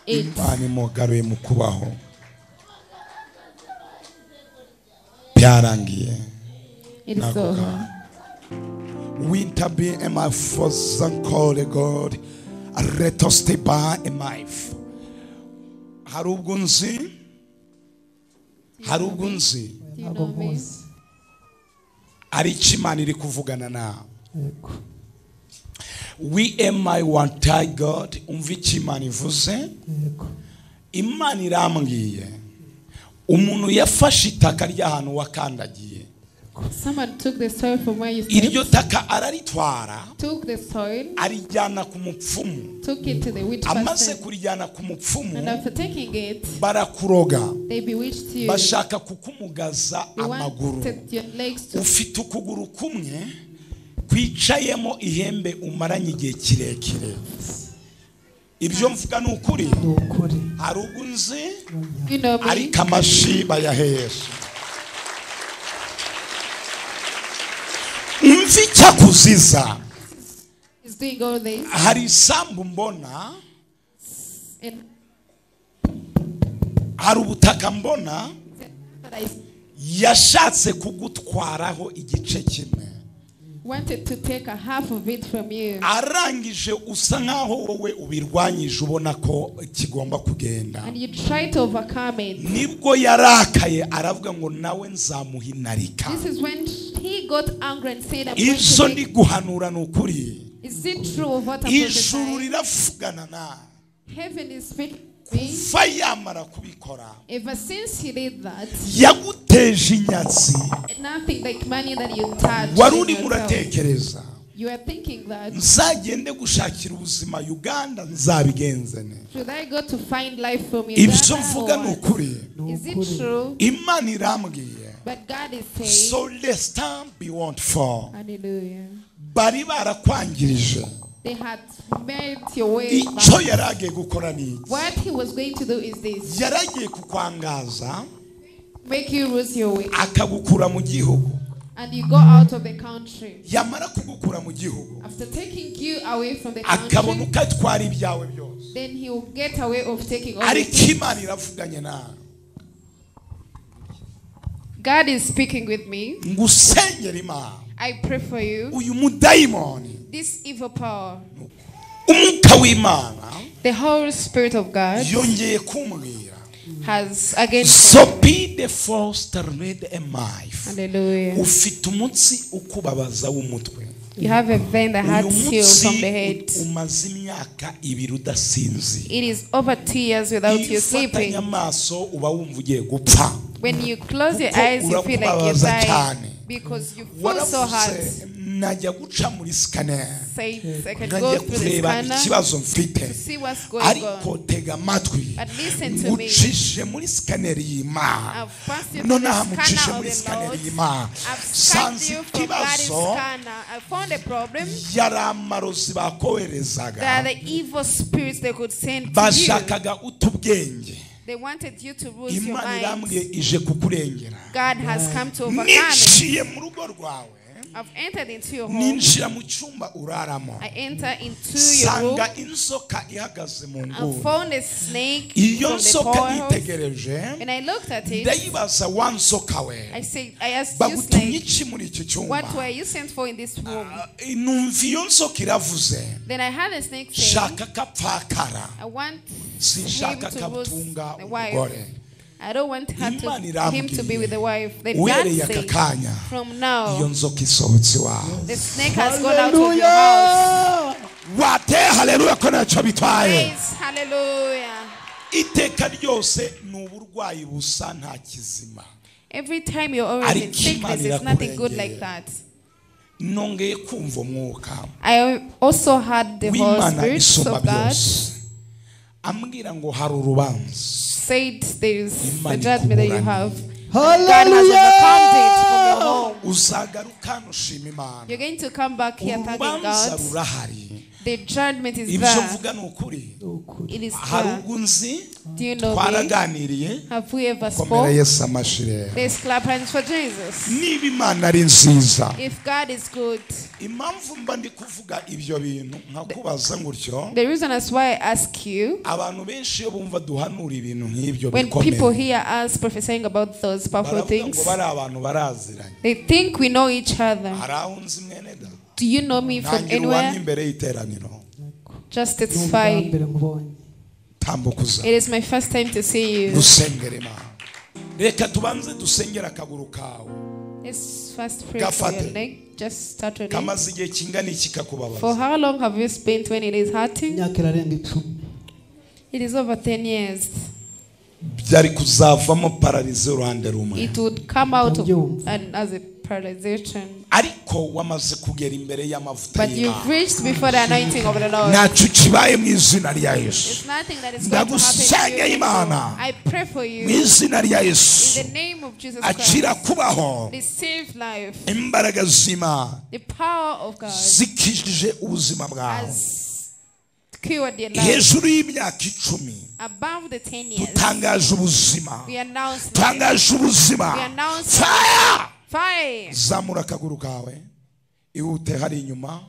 it. Imana imugaruye mu kubaho. Byarangiye. It is Nako over. kanya. Winter be in my first call God retostiba in my hari ubwo nzi, hari ubwo nzi Do you know me? ari icyo Imana iri kuvugana nawe. We am I one time God. Umva icyo Imana ivuze. Imana irambwiye umuntu yafashe itaka ry'ahantu wakandagiye, Someone took the soil from where you iryo stepped, taka araritwara took the soil, arijyana ku mupfumu. took it to the witch Amaze person. kurijyana ku mupfumu And after taking it, barakuroga, they bewitched you. bashaka kukumugaza They amaguru. wanted your legs to Ufite ukuguru kumwe kwicayemo ihembe umaranye igihe kirekire. Ibyo mvuga ni ukuri. Hari ubwo nzi You know me. ariko amashi bayahesha. Umva icyakuziza. He's doing all this. Hari isambu mbona, And hari ubutaka mbona that I yashatse kugutwaraho igice kimwe, wanted to take a half of it from you. arangije usa nkaho wowe ubirwanyije ubona ko kigomba kugenda. And you try to overcome it. Nibwo yarakaye aravuga ngo nawe nzamuhinarika. This is when he got angry and said, I'm going Ibyo to ndi make... guhanura ni ukuri. Is it true of what I'm Ijuru prophesying? riravugana na Heaven is speaking to me. kuva yamara kubikora Ever since he did that, yaguteje inyatsi. nothing like money that you touch. Wari in urimo yourself. uratekereza You are thinking that, nzagende gushakira ubuzima Uganda nzabigenze ne. should I go to find life from Ibyo Uganda mvuga or ni what? ukuri. Is it true? Imana irambwiye But God is saying, so let's stand be want for. Hallelujah. Bari barakwangirije. They had made your way Icyo back. yari agiye gukora ni iki? What he was going to do is this. Yari agiye kukwangaza Make you lose your way. akagukura mu gihugu. And you go out of the country. Yamara kugukura mu gihugu. After taking you away from the akabona country, uko atwara ibyawe byose. then he will get away of taking all the Ariko things. Imana iravuganye nawe. God is speaking with me. Ngusengera Imana. I pray for you. Uyu mudayimoni. This evil power. Umwuka w'Imana. The Holy Spirit of God yongeye kumbwira. has again. So be the first red a knife. Hallelujah. Ufite umutsi ukubabaza w'umutwe. You have a vein that Uyu hurts you from mutsi the head. umaze imyaka ibiri udasinzira. It is over 2 years without Iyo you ufatanye sleeping. amaso uba wumva ugiye gupfa. When you close your Kuko eyes, you feel like you're urakubabaza dying cyane. because you feel so hurt. Waravuze najya guca muri scanner. Say, I can go Nkajya through the kureba scanner ikibazo mfite. to see what's going Ariko on. tega amatwi. But listen to me. Ngucishe muri scanner y'Imana. I've passed you through Nonaha the mucishe scanner of muri the scanner Lord. y'Imana. I've scanned Sanze you from God's ikibazo scanner. I found a problem. yari amarozi bakoherezaga. There are the evil spirits they could send to you. Bashakaga utubwenge. They wanted you to lose your Imana mind. irambwiye ije kukurengera. God has come to overcome it. Niciye mu rugo rwawe. I've entered into your home. Ninjira mu cyumba uraramo. I enter into your room. Sanga inzoka ihagaze mu I nguni. found a snake Iyo from the nzoka powerhouse. nitegereje And I looked at it. ndayibaza wa nzoka we I said, I asked you, bagutumye snake, iki muri iki cyumba. what were you sent for in this room? Numva iyo nzoka iravuze Then I heard the snake say, shaka kapfakara I want him sinshaka to lose katunga the wife. umugore. I don't want her Imana to, him to be with the wife. Then God uhereye aka said, kanya from iyo now, nzoka isohotse iwawe. the snake has gone out of your house. Wate haleluya ko ntacyo bitwaye. Praise, hallelujah. Iteka ryose ni uburwayi busa nta kizima. Every time you're always in Ariko sickness, Imana it's nothing good irakurengera. like that. Nongeye kumva umwuka I also had the Holy w'Imana Spirit isumba of God byose ambwira ngo hari urubanza. said there is Imana a judgment that you ikuburanye. have. And God has overcome it from your home. Uzagaruka hano ushima Imana. You're going to come back here thanking Urubanza God. rurahari. The judgment is Ibyo there. mvuga ni ukuri. It is Hari there. ubwo nzi Do you know me? twaraganiriye. Have we ever Komera spoke? Yesu amashyi rero. Let's clap hands for Jesus. Niba Imana ari nziza, If God is good, impamvu mba ndi kuvuga ibyo bintu nkakubaza gutyo, the reason is why I ask you, abantu benshi iyo bumva duhanura ibintu nk'ibyo when people bikomeye hear us prophesying about those powerful baravuga ngo things, bari abantu baraziranye. they think we know each other. Hari aho nzi mwene da Do you know me from ntangira ubuhamya anywhere? imbere y'iteraniro. Just Ni ubwa testify. mbere nkubonye. Tambuka uza It is my first time to see you. dusengere Imana. Reka tubanze dusengere akaguru kawe. Let's first pray for Gafate. your leg. Just start on it. Kamaze igihe kingana iki For kakubabaza? how long have you spent when it is hurting? Imyaka irarenga 10. It is over 10 years. Byari kuzavamo pararize uruhande rumwe. It would come out of, Ndabyumva. and as a paralyzation. Ariko wamaze kugera imbere y'amavuta But you've y'Imana. reached before the anointing of the Lord. Ntacyo kibaye mu izina rya Yesu. There's nothing that is going to happen to Ndagusengeye you. Imana. I pray for Mu you izina rya in Yesu. the name of Jesus Akira Christ. kubaho. Receive life. Imbaraga z'Imana The power of God zikijije ubuzima bwawe. has cured your life. Hejuru y'imyaka 10 Above the 10 years, dutangaje ubuzima. we announce life. Tangaje ubuzima. We announce Fire! fire. Zamura akaguru kawe. Ihute hari inyuma.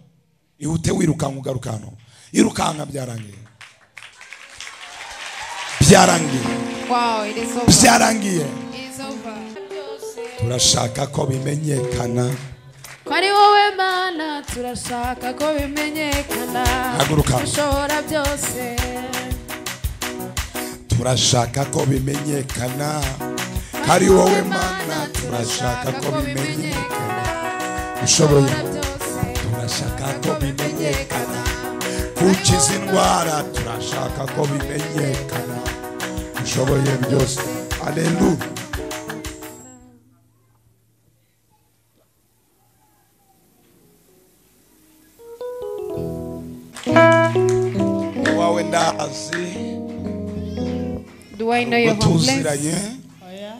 Ihute wirukanka ugaruka hano. Irukanka byarangiye. Byarangiye. Wow, it is over. Byarangiye. It is over. Turashaka ko bimenyekana. Ko ari wowe Mana, turashaka ko bimenyekana. Haguruka. Ushobora byose. Turashaka ko bimenyekana. Ari wowe Mana, turashaka ko bimenyekana. Ushoboye. Turashaka ko bimenyekana. Gukiza indwara, turashaka ko bimenyekana. Ushoboye byose. Haleluya. Iwawe ndazi. Do I know your home place? Tuziranye.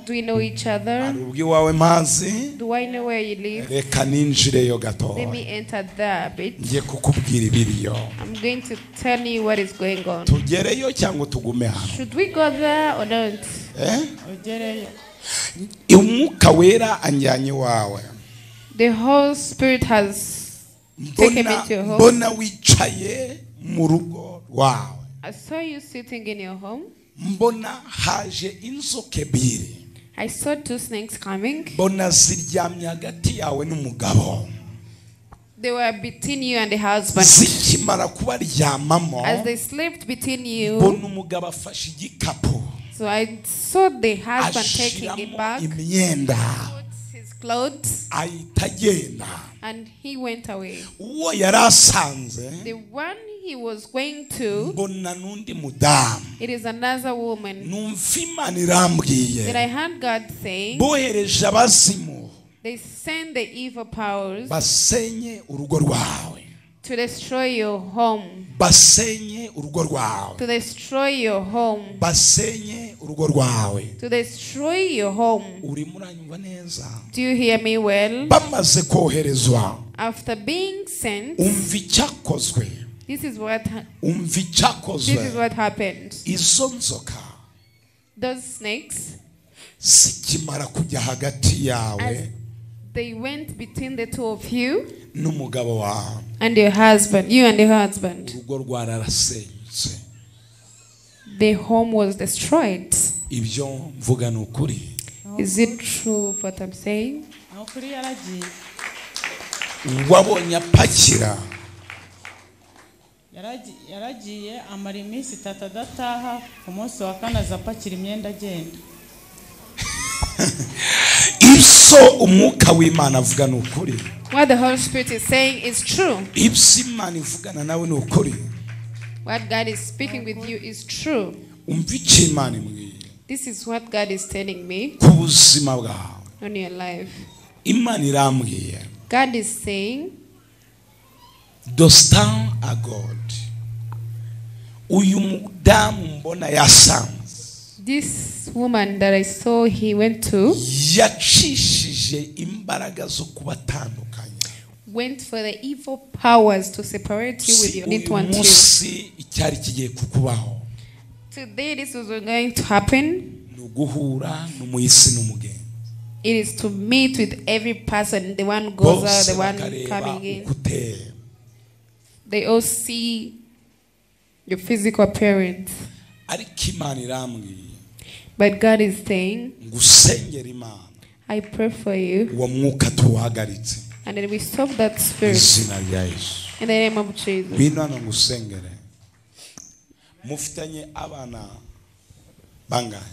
Do we know each other? Ubwo iwawe mpazi. Do I know where you live? Reka ninjireyo Let gatoya. me enter there a bit. Ngiye kukubwira ibiriyo. I'm going to tell you what is going on. Tugereyo cyangwa tugume hano? Should we go there or not? Eh? Ugereyo. Umwuka wera anjyanye iwawe. The whole spirit has taken me to your home. Mbona wicaye mu rugo rwawe. I saw you sitting in your home. Mbona haje inzoka ebyiri. I saw two snakes coming. Mbona ziryamye hagati yawe n'umugabo. They were between you and the husband. Zikimara kubaryamamo. As they slept between you. Mbona umugabo afashe igikapu. So I saw the husband taking it back. Imyenda. Put his clothes. Ahita agenda. And he went away. Uwo yari asanze. The one he was going to. Mbona n'undi mudamu. It is another woman. Numva Imana irambwiye. That I heard God saying. Bohereje abazimu. They send the evil powers. Basenye urugo rwawe. To destroy your home. Basenye urugo rwawe. To destroy your home. Basenye urugo rwawe. To destroy your home. Urimo uranyumva neza? Do you hear me well? Bamaze koherezwa. After being sent. Umva icyakozwe. This is what. Umva icyakozwe. This is what happened. Izo nzoka. Those snakes. Zikimara kujya hagati yawe. They went between the two of you n'umugabo wawe and your husband, you and your husband. Urugo rwararasenyutse. The home was destroyed. Ibyo mvuga ni ukuri. Is it true what I'm saying? Ni ukuri yaragiye. Wabonye apakira. Yaragiye amara iminsi itatu adataha, ku munsi wa kane aza apakira imyenda agenda. Ibyo umwuka w'Imana avuga ni ukuri. What the Holy Spirit is saying is true. Ibyo Imana ivugana nawe ni ukuri. What God is speaking with you is true. Umva icyo Imana imbwiye. This is what God is telling me. Ku buzima bwawe. On your life. Imana irambwiye. God is saying. Dostan a God. Uyu mudamu mbona yasanze. This woman that I saw he went to. Yacishije imbaraga zo kubatandukanya. Went for the evil powers to separate you with your little one. Umunsi icyari kigiye kukubaho. Today this was going to happen. Nuguhura n'umuyisi n'umugenzi. It is to meet with every person, the one goes out, the one coming in. They all see your physical appearance. Ariko Imana irambwiye. But God is saying, ngusengera Imana. I pray for you. Uwo mwuka tuwahagaritse. And then we stop that spirit. Izina rya Yesu. In the name of Jesus. Ngwino hano ngusengere. Mufitanye abana bangahe?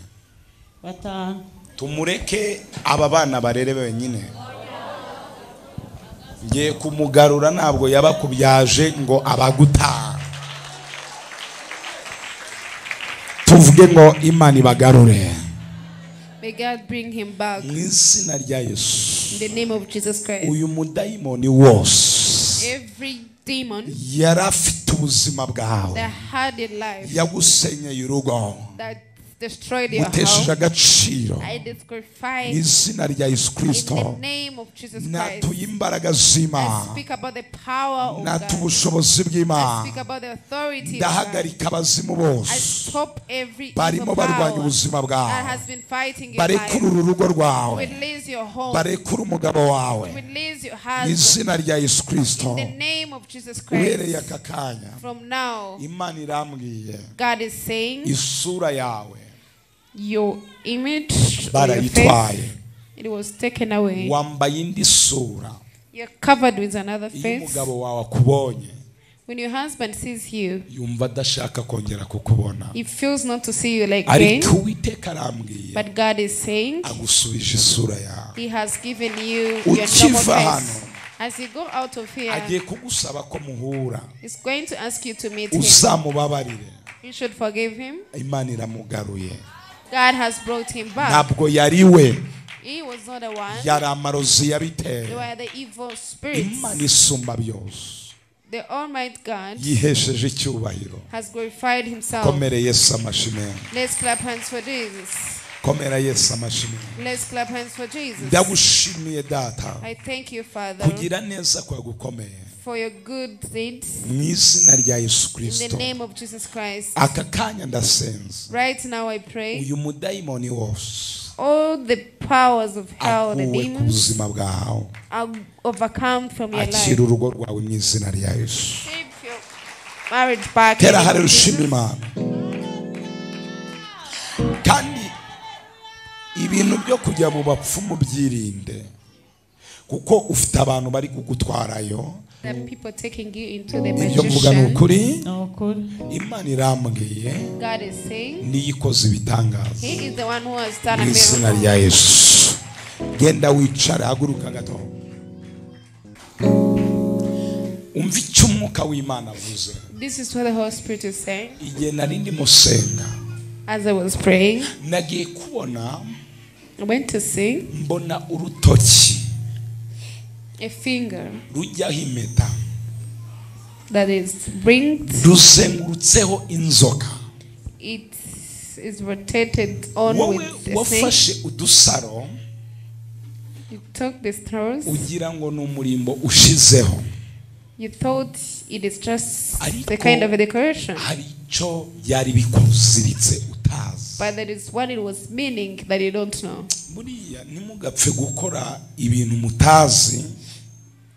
Batanu. Tumureke aba bana barere wenyine. Ngiye kumugarura ntabwo yabakubyaje ngo abagutaha. Tuvuge ngo Imana ibagarure. May God bring him back. Mu izina rya Yesu. In the name of Jesus Christ. Uyu mudayimoni wose. Every demon. Yari afite ubuzima bwawe. That had a life. Yagusenyeye urugo. That destroyed your Mutesheje house. agaciro. I disqualify. Mu izina rya Yesu Kristo. In the name of Jesus Christ. Natuye imbaraga z'Imana. I speak about the power of Natuye God. ubushobozi bw'Imana. I speak about the authority of God. Ndahagarika abazimu bose. I stop every Barimo evil barwanya power ubuzima bwawe. that has been fighting your life. Barekure urugo rwawe. Release your home. Barekure umugabo wawe. Release your Mu husband. izina rya Yesu Kristo. In the name of Jesus Uhereye Christ. aka kanya. From now, Imana irambwiye. God is saying, Isura yawe. your image or your face, it was taken away. Wambaye indi sura. You're covered with another Iyo face. umugabo wawe akubonye, When your husband sees you, yumva adashaka kongera kukubona. he feels not to see you like Ariko again. Uwiteka arambwiye, But God is saying, agusubije isura yawe. He has given you your normal Ukiva hano, face. As you go out of here, agiye kugusaba ko muhura. he's going to ask you to meet him. Uzamubabarire. You should forgive him. Imana iramugaruye. God has brought him back. Ntabwo yariwe. He was not the one. Yari amarozi yabiteye. They were the evil spirits. Imana isumba byose. The Almighty God Yihesheje icyubahiro. has glorified himself. Komere Yesu amashimwe. Let's clap hands for Jesus. Komera Yesu amashimwe. Let's clap hands for Jesus. Ndagushimiye data. I thank you, Father, Kugira neza kwawe gukomeye. For your good deeds. Mu izina rya Yesu In the Kristo. name of Jesus Christ. Aka kanya ndasenze. Right now I pray. Uyu mudayimoni wose All the powers of hell, the akuwe ku demons, buzima bwawe. are overcome from your life. Akira urugo rwawe mu izina rya Yesu. Receive your marriage back. Tera haleluya ushima Imana. Kandi ibintu byo kujya mu bapfumu byirinde, kuko ufite abantu bari kugutwarayo. The people taking you into the Ibyo mvuga ni magician. ukuri. Imana irambwiye God is saying niyo ikoze ibitangaza. He is the one who has done a Mu izina miracle. rya Yesu. Genda wicare, haguruka gato. Umva icyo umwuka w'Imana avuze. This is what the Holy Spirit is saying. Igihe nari ndimo senga, As I was praying, nagiye kubona, I went to see mbona urutoki a finger rujyaho impeta that is ringed. ruzengurutseho inzoka. It is rotated on Wowe with the wafashe snake. udusaro You took the straws. ugira ngo ni umurimbo ushizeho. You thought it is just Ariko the kind of a decoration. hari icyo byari bikuziritse utazi. But that is what it was meaning that you don't know. Buriya ntimugapfe gukora ibintu mutazi.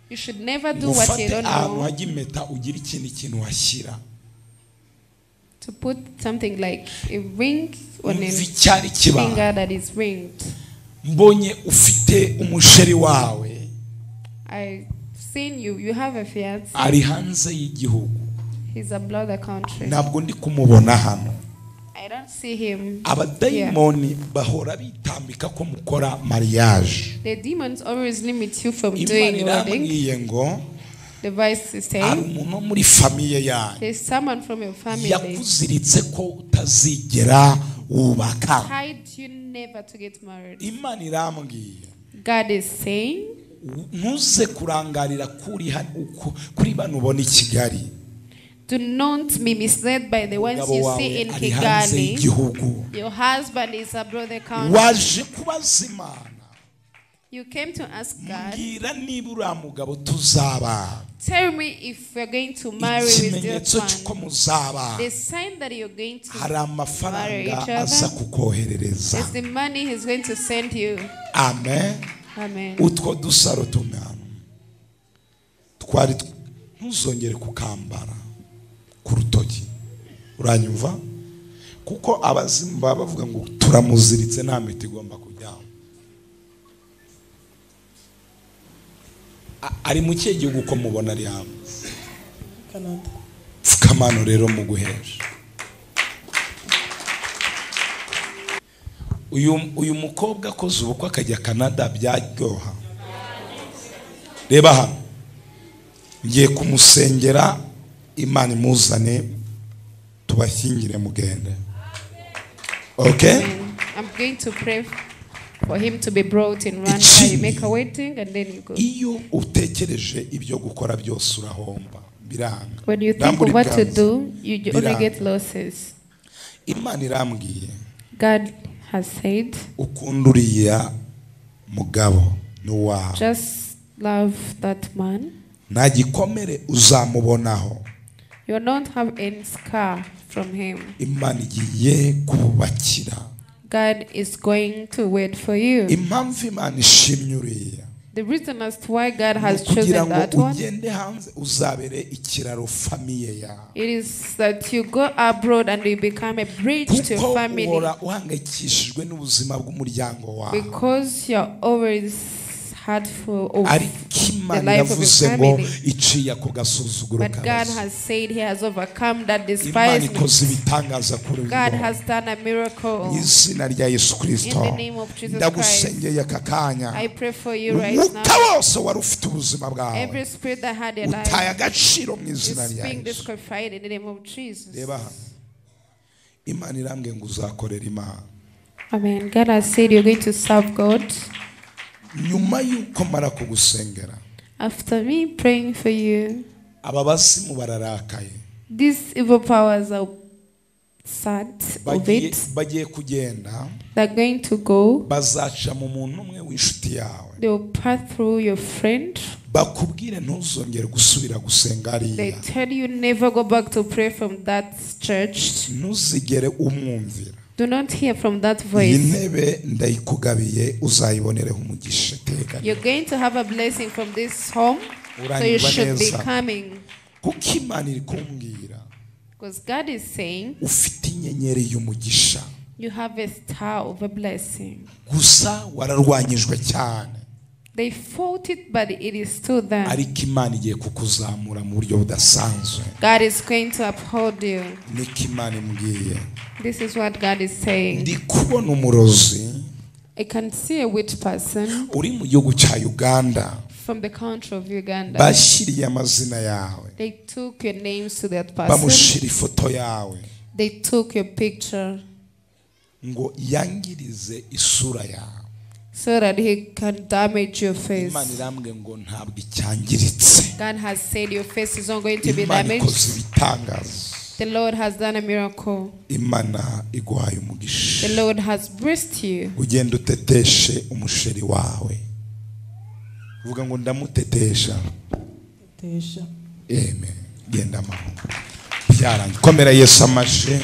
You should never do what you Ufate don't ahantu know. hajya impeta ugira ikindi kintu washyira. To put something like a ring on a Umva icyari kibaye. finger that is ringed. Mbonye ufite umusheri wawe I seen you. You have a fiance. ari hanze y'igihugu. He's abroad the country. Ntabwo ndi kumubona hano. I don't see him here. Abadayimoni bahora bitambika ko mukora mariage. The demons always limit you from Imana doing wedding. irambwiye ngo The voice is hari saying umuntu wo muri famiye yanyu there's someone from your family yakuziritse ko utazigera wubaka. tied you never to get married. Imana irambwiye God is saying ntuze kurangarira kuri bano ubona i Kigali. do not be misled by the ones Umugabo you wawe see in ari hanze Kigali. y'igihugu. Your husband is abroad the country. Waje kubaza Imana, You came to ask God, mbwira niba uriya mugabo tuzabana. tell me if we're going to marry with this Ikimenyetso cy'uko one. muzabana, The sign that you're going to hari marry amafaranga each aza other kukoherereza. is the money he's going to send you. Amen. Amen. Utwo dusaro tumwana twari ntuzongere kukambara ku rutoki. Uranyumva? Kuko abazimu baba bavuga ngo turamuziritse nta mpeta igomba kujyaho. Ari mu kihe gihugu ko mubona ari hamwe? Canada. Pfukamano rero muguhesha. Uyu mukobwa akoze ubukwe akajya Canada byaryoha. Reba hano, ngiye kumusengera Imana imuzane tubashyingire mugende. Okay? I'm going to pray for him to be brought in Rwanda. You make a wedding and then you go. Iyo utekereje ibyo gukora byose urahomba. Biranga. When you think of what to do, you only get losses. Imana irambwiye God has said, ukunda uriya mugabo n'uwawe. just love that man. Nta gikomere uzamubonaho. You will not have any scar from him. Imana igiye kububakira. God is going to wait for you. Impamvu Imana ishimye uriya, The reason as to why God has kugira chosen ngo that one, ugende hanze uzabere ikiraro famiye yawe. it is that you go abroad and you become a bridge to your Kuko family. uhora uhangayikishijwe n'ubuzima bw'umuryango wawe. Because you're always hurtful of Ariko the Imana life of your iravuze ngo family. iciye ako gasuzuguro But God kabazo. has said He has overcome that Imana despisement. ikoze ibitangaza kuri uyu God mugoroba. has done a miracle. Mu izina rya Yesu Kristo, In the name of Jesus ndagusengeye aka kanya. I pray for you right Umwuka now. wose wari ufite ubuzima bwawe Every spirit that had a utaye life agaciro mu izina is rya being Yesu. disqualified in the name of Jesus. Reba hano, Imana irambwiye ngo uzakorera Imana. Amen. God has said you're going to serve God. Nyuma y'uko mara kugusengera, After me praying for you, aba bazimu bararakaye. these evil powers are sad of it. Bagiye kugenda, They're going to go. bazaca mu muntu umwe w'inshuti yawe. They will pass through your friend. Bakubwire ntuzongere gusubira gusenga They hariya. tell you never go back to pray from that church. Ntuzigere umwumvira. Do not hear from that Iyi voice. ntebe ndayikugabiye, uzayibonereho umugisha iteka. You're going to have a blessing from this home, so you Uranyumva should be neza. coming. Kuko Imana iri kumbwira, Because God is saying ufite inyenyeri y'umugisha. you have a star of a blessing. Gusa wararwanyijwe cyane. They fought it, but it is still there. Ariko Imana igiye kukuzamura mu buryo budasanzwe. God is going to uphold you. Niko Imana imbwiye. This is what God is saying. Ndi kubona umurozi I can see a witch person uri mu gihugu cya Uganda from the country of Uganda. bashyiriye amazina yawe, They took your names to that person. bamushyira ifoto yawe They took your picture ngo yangirize isura yawe. so that he can damage your face. Imana irambwiye ngo ntabwo icyangiritse. God has said your face is not going to be Imana damaged. ikoze ibitangaza. The Lord has done a miracle. Imana iguhaye umugisha. The Lord has blessed you. Ugenda uteteshe umusheri wawe, uvuga ngo ndamutetesha. Tesha. Amen. Genda amahoro. Byarangiye. Komera Yesu amashyi.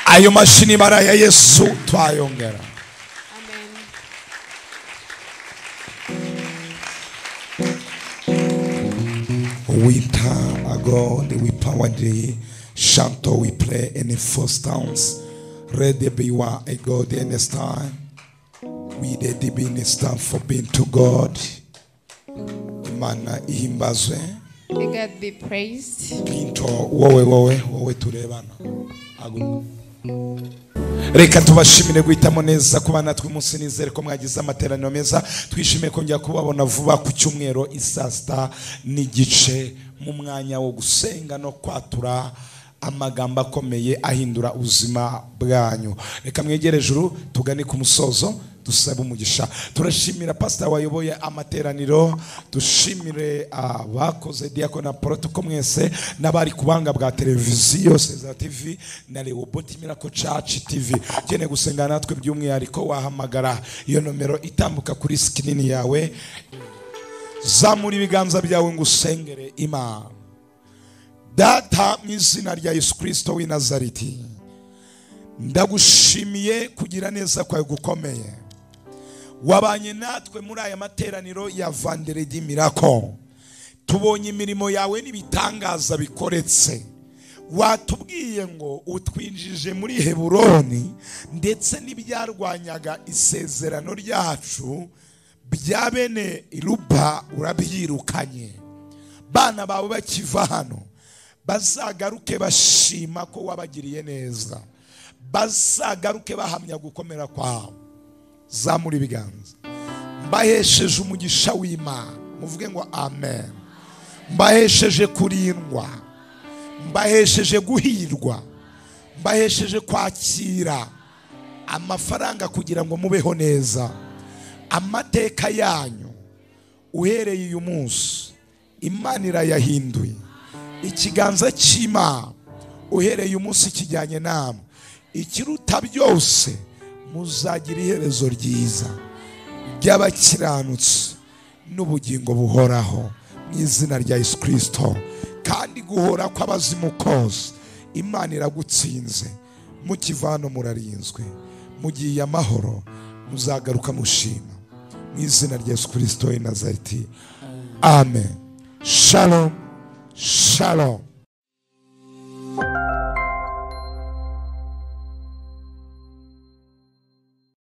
Ayo mashyi ni bara ya Yesu twayongera. Amen. Winter ago, we powered the shanto, we play any first towns. Ready be one a God any time. We did be in stand for being to God. Imana ihimbazwe. May God be praised. Pinto wowe wowe wowe turebana. Agu. Reka tubashimire guhitamo neza kuba natwe umunsi, nizere ko mwagize amateraniro meza. Twishimiye kongera kubabona vuba ku cyumweru isaa 6:30 mu mwanya wo gusenga no kwatura amagambo akomeye ahindura ubuzima bwanyu. Reka mwegere ejuru tugane ku musozo dusabe umugisha. Turashimira pastor wayoboye amateraniro, dushimire abakoze diakona protocol mwese n'abari kubanga bwa televiziyo Seza TV na Rehoboth Miracle Church TV. Ukeneye gusenga natwe by'umwihariko wahamagara iyo nomero itambuka kuri screen yawe. Zamura ibiganza byawe ngo usengere Imana. Data, mu izina rya Yesu Kristo w'i Nazareti, ndagushimiye kugira neza kwawe gukomeye. Wabanye natwe muri aya materaniro ya Vendredi Miracle. Tubonye imirimo yawe n'ibitangaza bikoretse. Watubwiye ngo utwinjije muri Heburoni, ndetse n'ibyarwanyaga isezerano ryacu bya bene Iruba urabyirukanye. Bana bawe bakiva hano bazagaruke bashima ko wabagiriye neza, bazagaruke bahamya gukomera kwawe. Zamura ibiganza. Mbahesheje umugisha w'Imana, muvuge ngo amen. Mbahesheje kurindwa, mbahesheje guhirwa, mbahesheje kwakira amafaranga kugira ngo mubeho neza. Amateka yanyu uhereye uyu munsi Imana irayahinduye. Ikiganza cy'Imana uhereye umunsi kijyanye namwe. Ikiruta byose muzagira iherezo ryiza ry'abakiranutsi n'ubugingo buhoraho mu izina rya Yesu Kristo. Kandi guhora kw'abazimu kose Imana iragutsinze. Mukivano murarinzwe, mugiye amahoro, muzagaruka mushima mu izina rya Yesu Kristo w'i Nazareti. Amen. Shalom. Shalom.